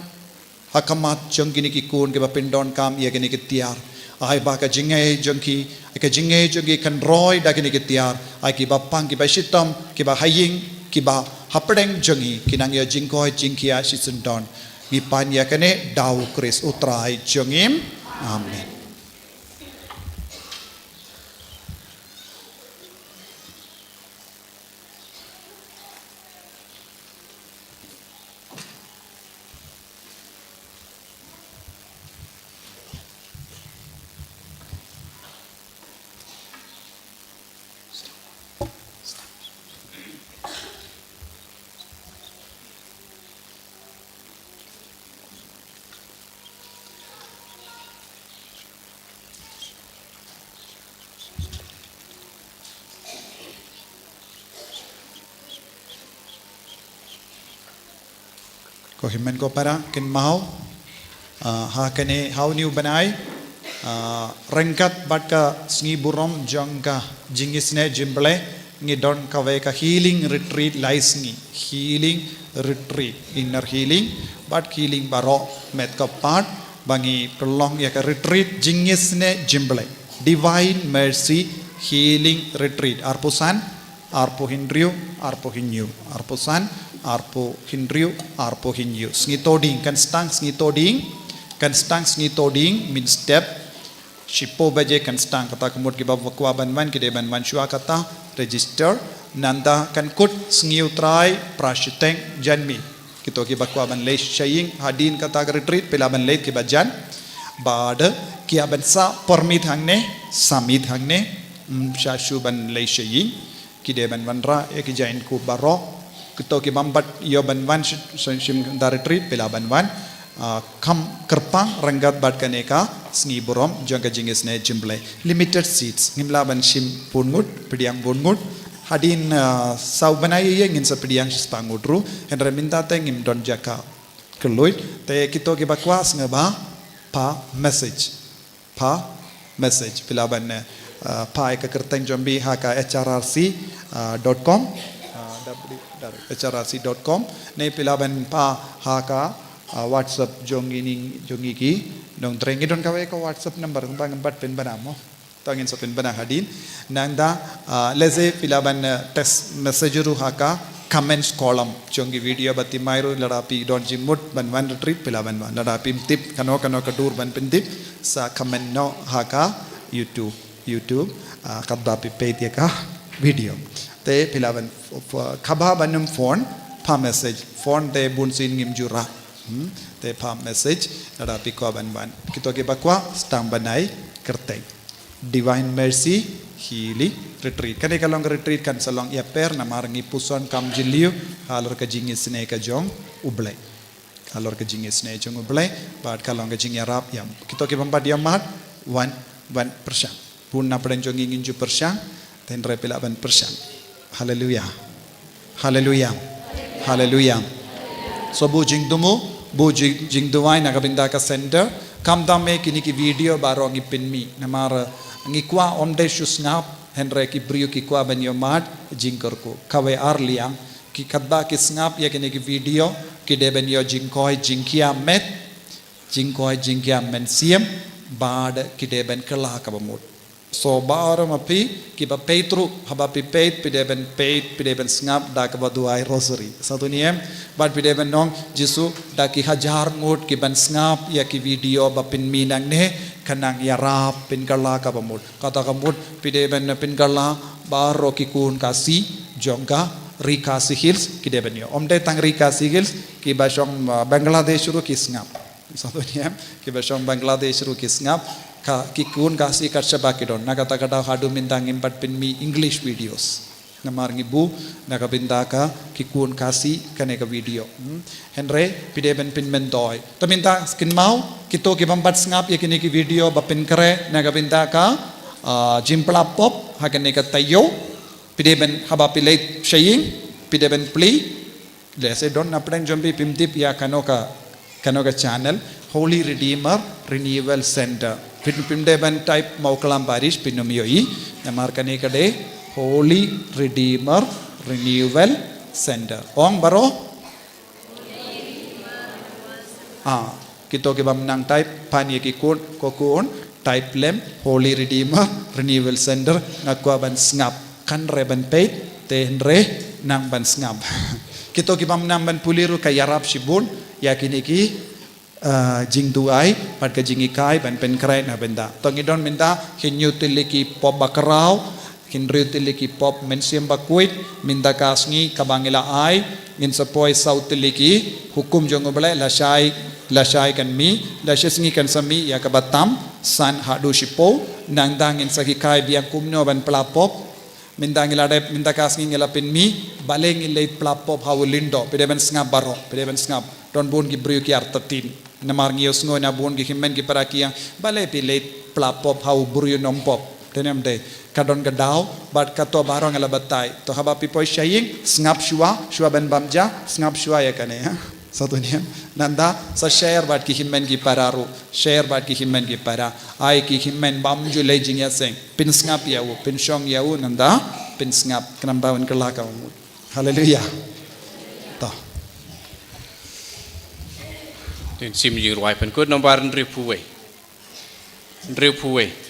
ha khmat jong kine ki khun kiba pyndonkam ïa kine ki tiar. Ai ba ka jingngeit jong ki, ka jingngeit jong ki kan roi da kine ki tiar. Ai ki bapang kiba shitom, kiba ha ïing, kiba hapdeng jong ki, kin nang ïoh jingkoit jingkhiah shisyndon. Ngi pan ïa kane da u Khrist u Trai jong ngi. Amen. Ko hynmen ko para, kynmaw, ah, ha kane ha u ñiew bnai, ah, ryngkat bad ka sngi burom jong ka jingisynei jingblei, ngi don kawei ka healing retreat lai sngi, healing retreat, inner healing bad healing baroh, met ka pat ba ngi pynlong ïa ka retreat jingisynei jingblei, Divine Mercy Healing Retreat, arphew san, arphew hynriew, arphew hynñiew, arphew san, arphew hynriew, arphew hynñiew. Sngi Toding, kan sdang Sngi Toding, kan sdang Sngi Toding, mynstep shiphew baje kan sdang. Kata ka mut kiba kwah ban wan, ki dei ban wan shuwa kata, register. Nangta kan kut Sngi U Trai, phra shiteng janmiet. Kito kiba kwah ban leit sha ïing hadien kata ka retreat, phi lah ban leit, kiba jan, bad ki ïa ban sah permit hangne, submit hangne, ym shah shuh ban leit sha ïing. Ki dei ban wanrah ïa ki jaiñkup baroh. Kito kibym pat ïoh ban wan shi-, shi-, shim da retreat, phi lah ban wan, ah, kham kyrpang ryngkat bad kane ka sngi burom jong ka jingisynei jingblei. Limited seats, ngim lah ban shim bun ngut, pdiang bun ngut. Hadien, ah, saw bnai ïa ngin sa pdiang shispah ngut ruh, hynrei mynta te ngim don jaka kylluid. Te kito kiba kwah, sngewbha phah message. Phah message, phi lah ban, eh, phah ïa ka kyrteng jong phi ha ka H R R C, ah, dot com, ah, W W W dot H R R C dot com, ne phi lah ban phah ha ka, ah, WhatsApp jong ngi, jong ngi ki nongtrei. Ngi don kawei ka WhatsApp number, tang ban pynbna mo. Tang ngin sa pynbna hadien. Nangta, ah, lehse phi lah ban, eh, text message ruh ha ka comments column jong ki video ba thymmai ruh, lada phi don jingmut ban wan retreat, phi lah ban wan. Lada phim tip kano kano ka dur ban pyntip, sa comment noh ha ka YouTube, YouTube, ah, katba phi peit ïa ka video. Te phi lah ban f-, f-, kaba ban ym phone, phah message. Phone te bunsien ngim ju rah. Hmm? Te phah message lada phi kwah ban wan. Kito kiba kwah, sdang ban ai kyrteng. Divine Mercy Healing Retreat. Kane ka long ka retreat kan sa long ïapher namar ngi puson kam jylliew halor ka jingisynei ka jong U Blei. Halor ka jingisynei jong U Blei, bad ka long ka jingïarap ïa kito kibym pat ïoh mad, wan, wan pyrshang. Bun na pdeng jong ngi ngin ju pyrshang, te hynrei phi lah ban pyrshang. Haleluia. Haleluia. Haleluia. So buh jingthmu, buh jing-, jingduwai na ka bynta ka center. Khamtam eh kine ki video baroh ngi pynmih. Namar, eh, ngi kwah ym dei shu sngap, hynrei ki briew ki kwah ban ïoh mad jingkyrkhu. Kawei ar liang, ki katba ki sngap ïa kine ki video, ki dei ban ïoh jingkoit jingkhiah met, jingkoit jingkhiah mynsiem, bad ki dei ban kylla kaba mut. So baroh ma phi kiba peit ruh, haba phi peit, phi dei ban peit, phi dei ban sngap da kaba duwai rosary. Sa tu ni em, bad phi dei ban ong, Jisu, da ki hajar ngut kiban sngap ïa ki video ba pynmih nangne, kan nang ïarap pynkylla kaba mut. Kata ka mut, phi dei ban pynkylla baroh ki khun Khasi jong ka Ri Khasi Hills, ki dei ban ïoh. Ym dei tang Ri Khasi Hills, kiba shong, uh, Bangladesh ruh ki sngap. Sa tu ni em, kiba shong Bangladesh ruh ki sngap, ka ki khun Khasi kat shaba ki don. Na kata ka daw haduh mynta ngim pat pynmih English videos. Namar ngi buh na ka bynta ka ki khun Khasi kane ka video. Hmm. Hynrei phi dei ban pynmyntoi. Te mynta kynmaw, kito kibym pat sngap ïa kine ki video ba pynkhreh na ka bynta ka, ah, jingpla pop ha kane ka taïew. Phi dei ban, haba phi leit sha ïing, phi dei ban plie. Lehse don na pdeng jong phi phim tip ïa kano ka, kano ka channel, Holy Redeemer Renewal Center. Phim, phim dei ban type Mawklam Parish, phin ym ïohi. Namar kane ka dei Holy Redeemer Renewal Center. Ong baroh? Ah, kito kibym nang type, pan ïa ki khun, ko khun, type lem, Holy Redeemer Renewal Center, nga kwah ban sngap. Kan re ban peit, te hynrei nang ban sngap. Kito kibym nang ban pule ruh ka ïarap shibun ïa kine ki, eh, jingduwai bad ka jinghikai ban pynkhreh na bynta. To ngi don mynta hynñiew tylli ki pop bakhraw, hynriew tylli ki pop mynsiem bakhuid, mynta ka sngi kaba ngi la ai, ngin sa poi saw tylli ki hukum jong U Blei, lashai, lashai kan mih, lashisngi kan sa mih ïa kaba tam, san haduh shiphew, nangta ngin sa hikai biang kumno ban pla pop, Mynta ngi la dep, mynta ka sngi ngi la pynmih, balei ngi leit pla pop ha u lyngdoh, phi dei ban sngap baroh, phi dei ban sngap. Don bun ki briew ki artatien. Namar ngi ïohsngew na bun ki hynmen ki para ki ïa, balei phi leit pla pop ha u briew nongpop. Te ne em dei, ka don ka daw, bad kato baroh ngi la batai. To haba phi poi sha ïing, sngap shuwa, shuwa ban bam ja, sngap shuwa ïa kane, ha. Sa tu niam. Nangta sa share bad ki hynmen ki para ruh. Share bad ki hynmen ki para. Ai ki hynmen bym ju leh jingïaseng. Pynsngap ïa u, pynshong ïa u nangta. Pynsngap. Khnang ba un kylla ka u mut. Haleluya. To. Dei sim jingrwai pynkut nambar hynriewphew wei. Hynriewphew wei.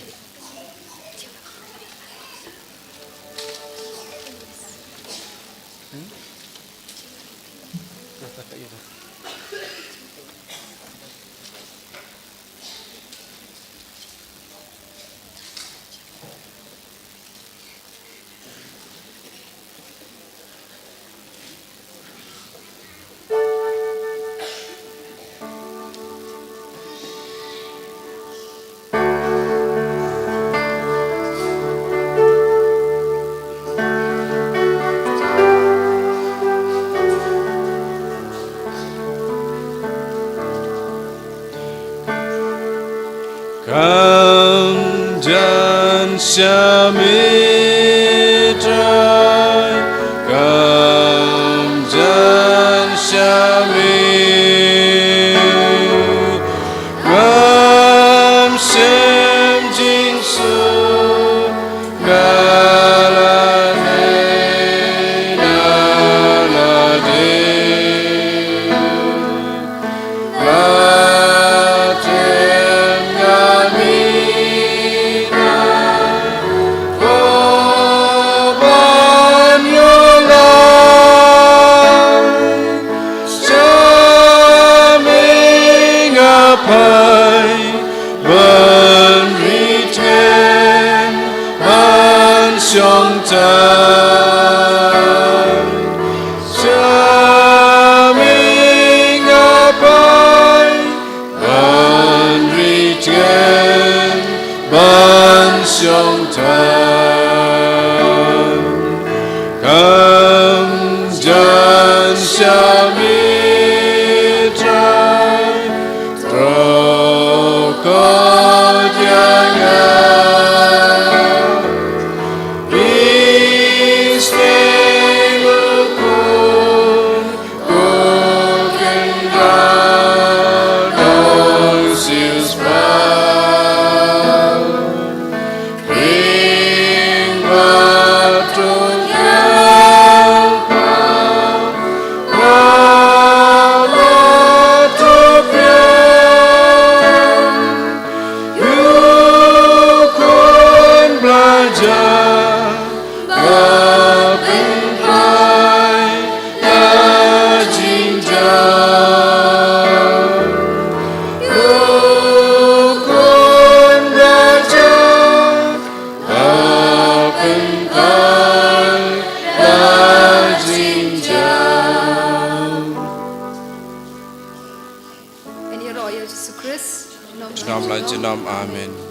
Kam jan sha me Trai, kam jan sha me, kam shem jingsuk nga la dei, nga la dei. Shong tai, shaming apai, ban ri tien, ban shong tai. Kam jan sha me Trai, Kan ïaroh ïa Jisu Khrist. Junom la junom. Amen.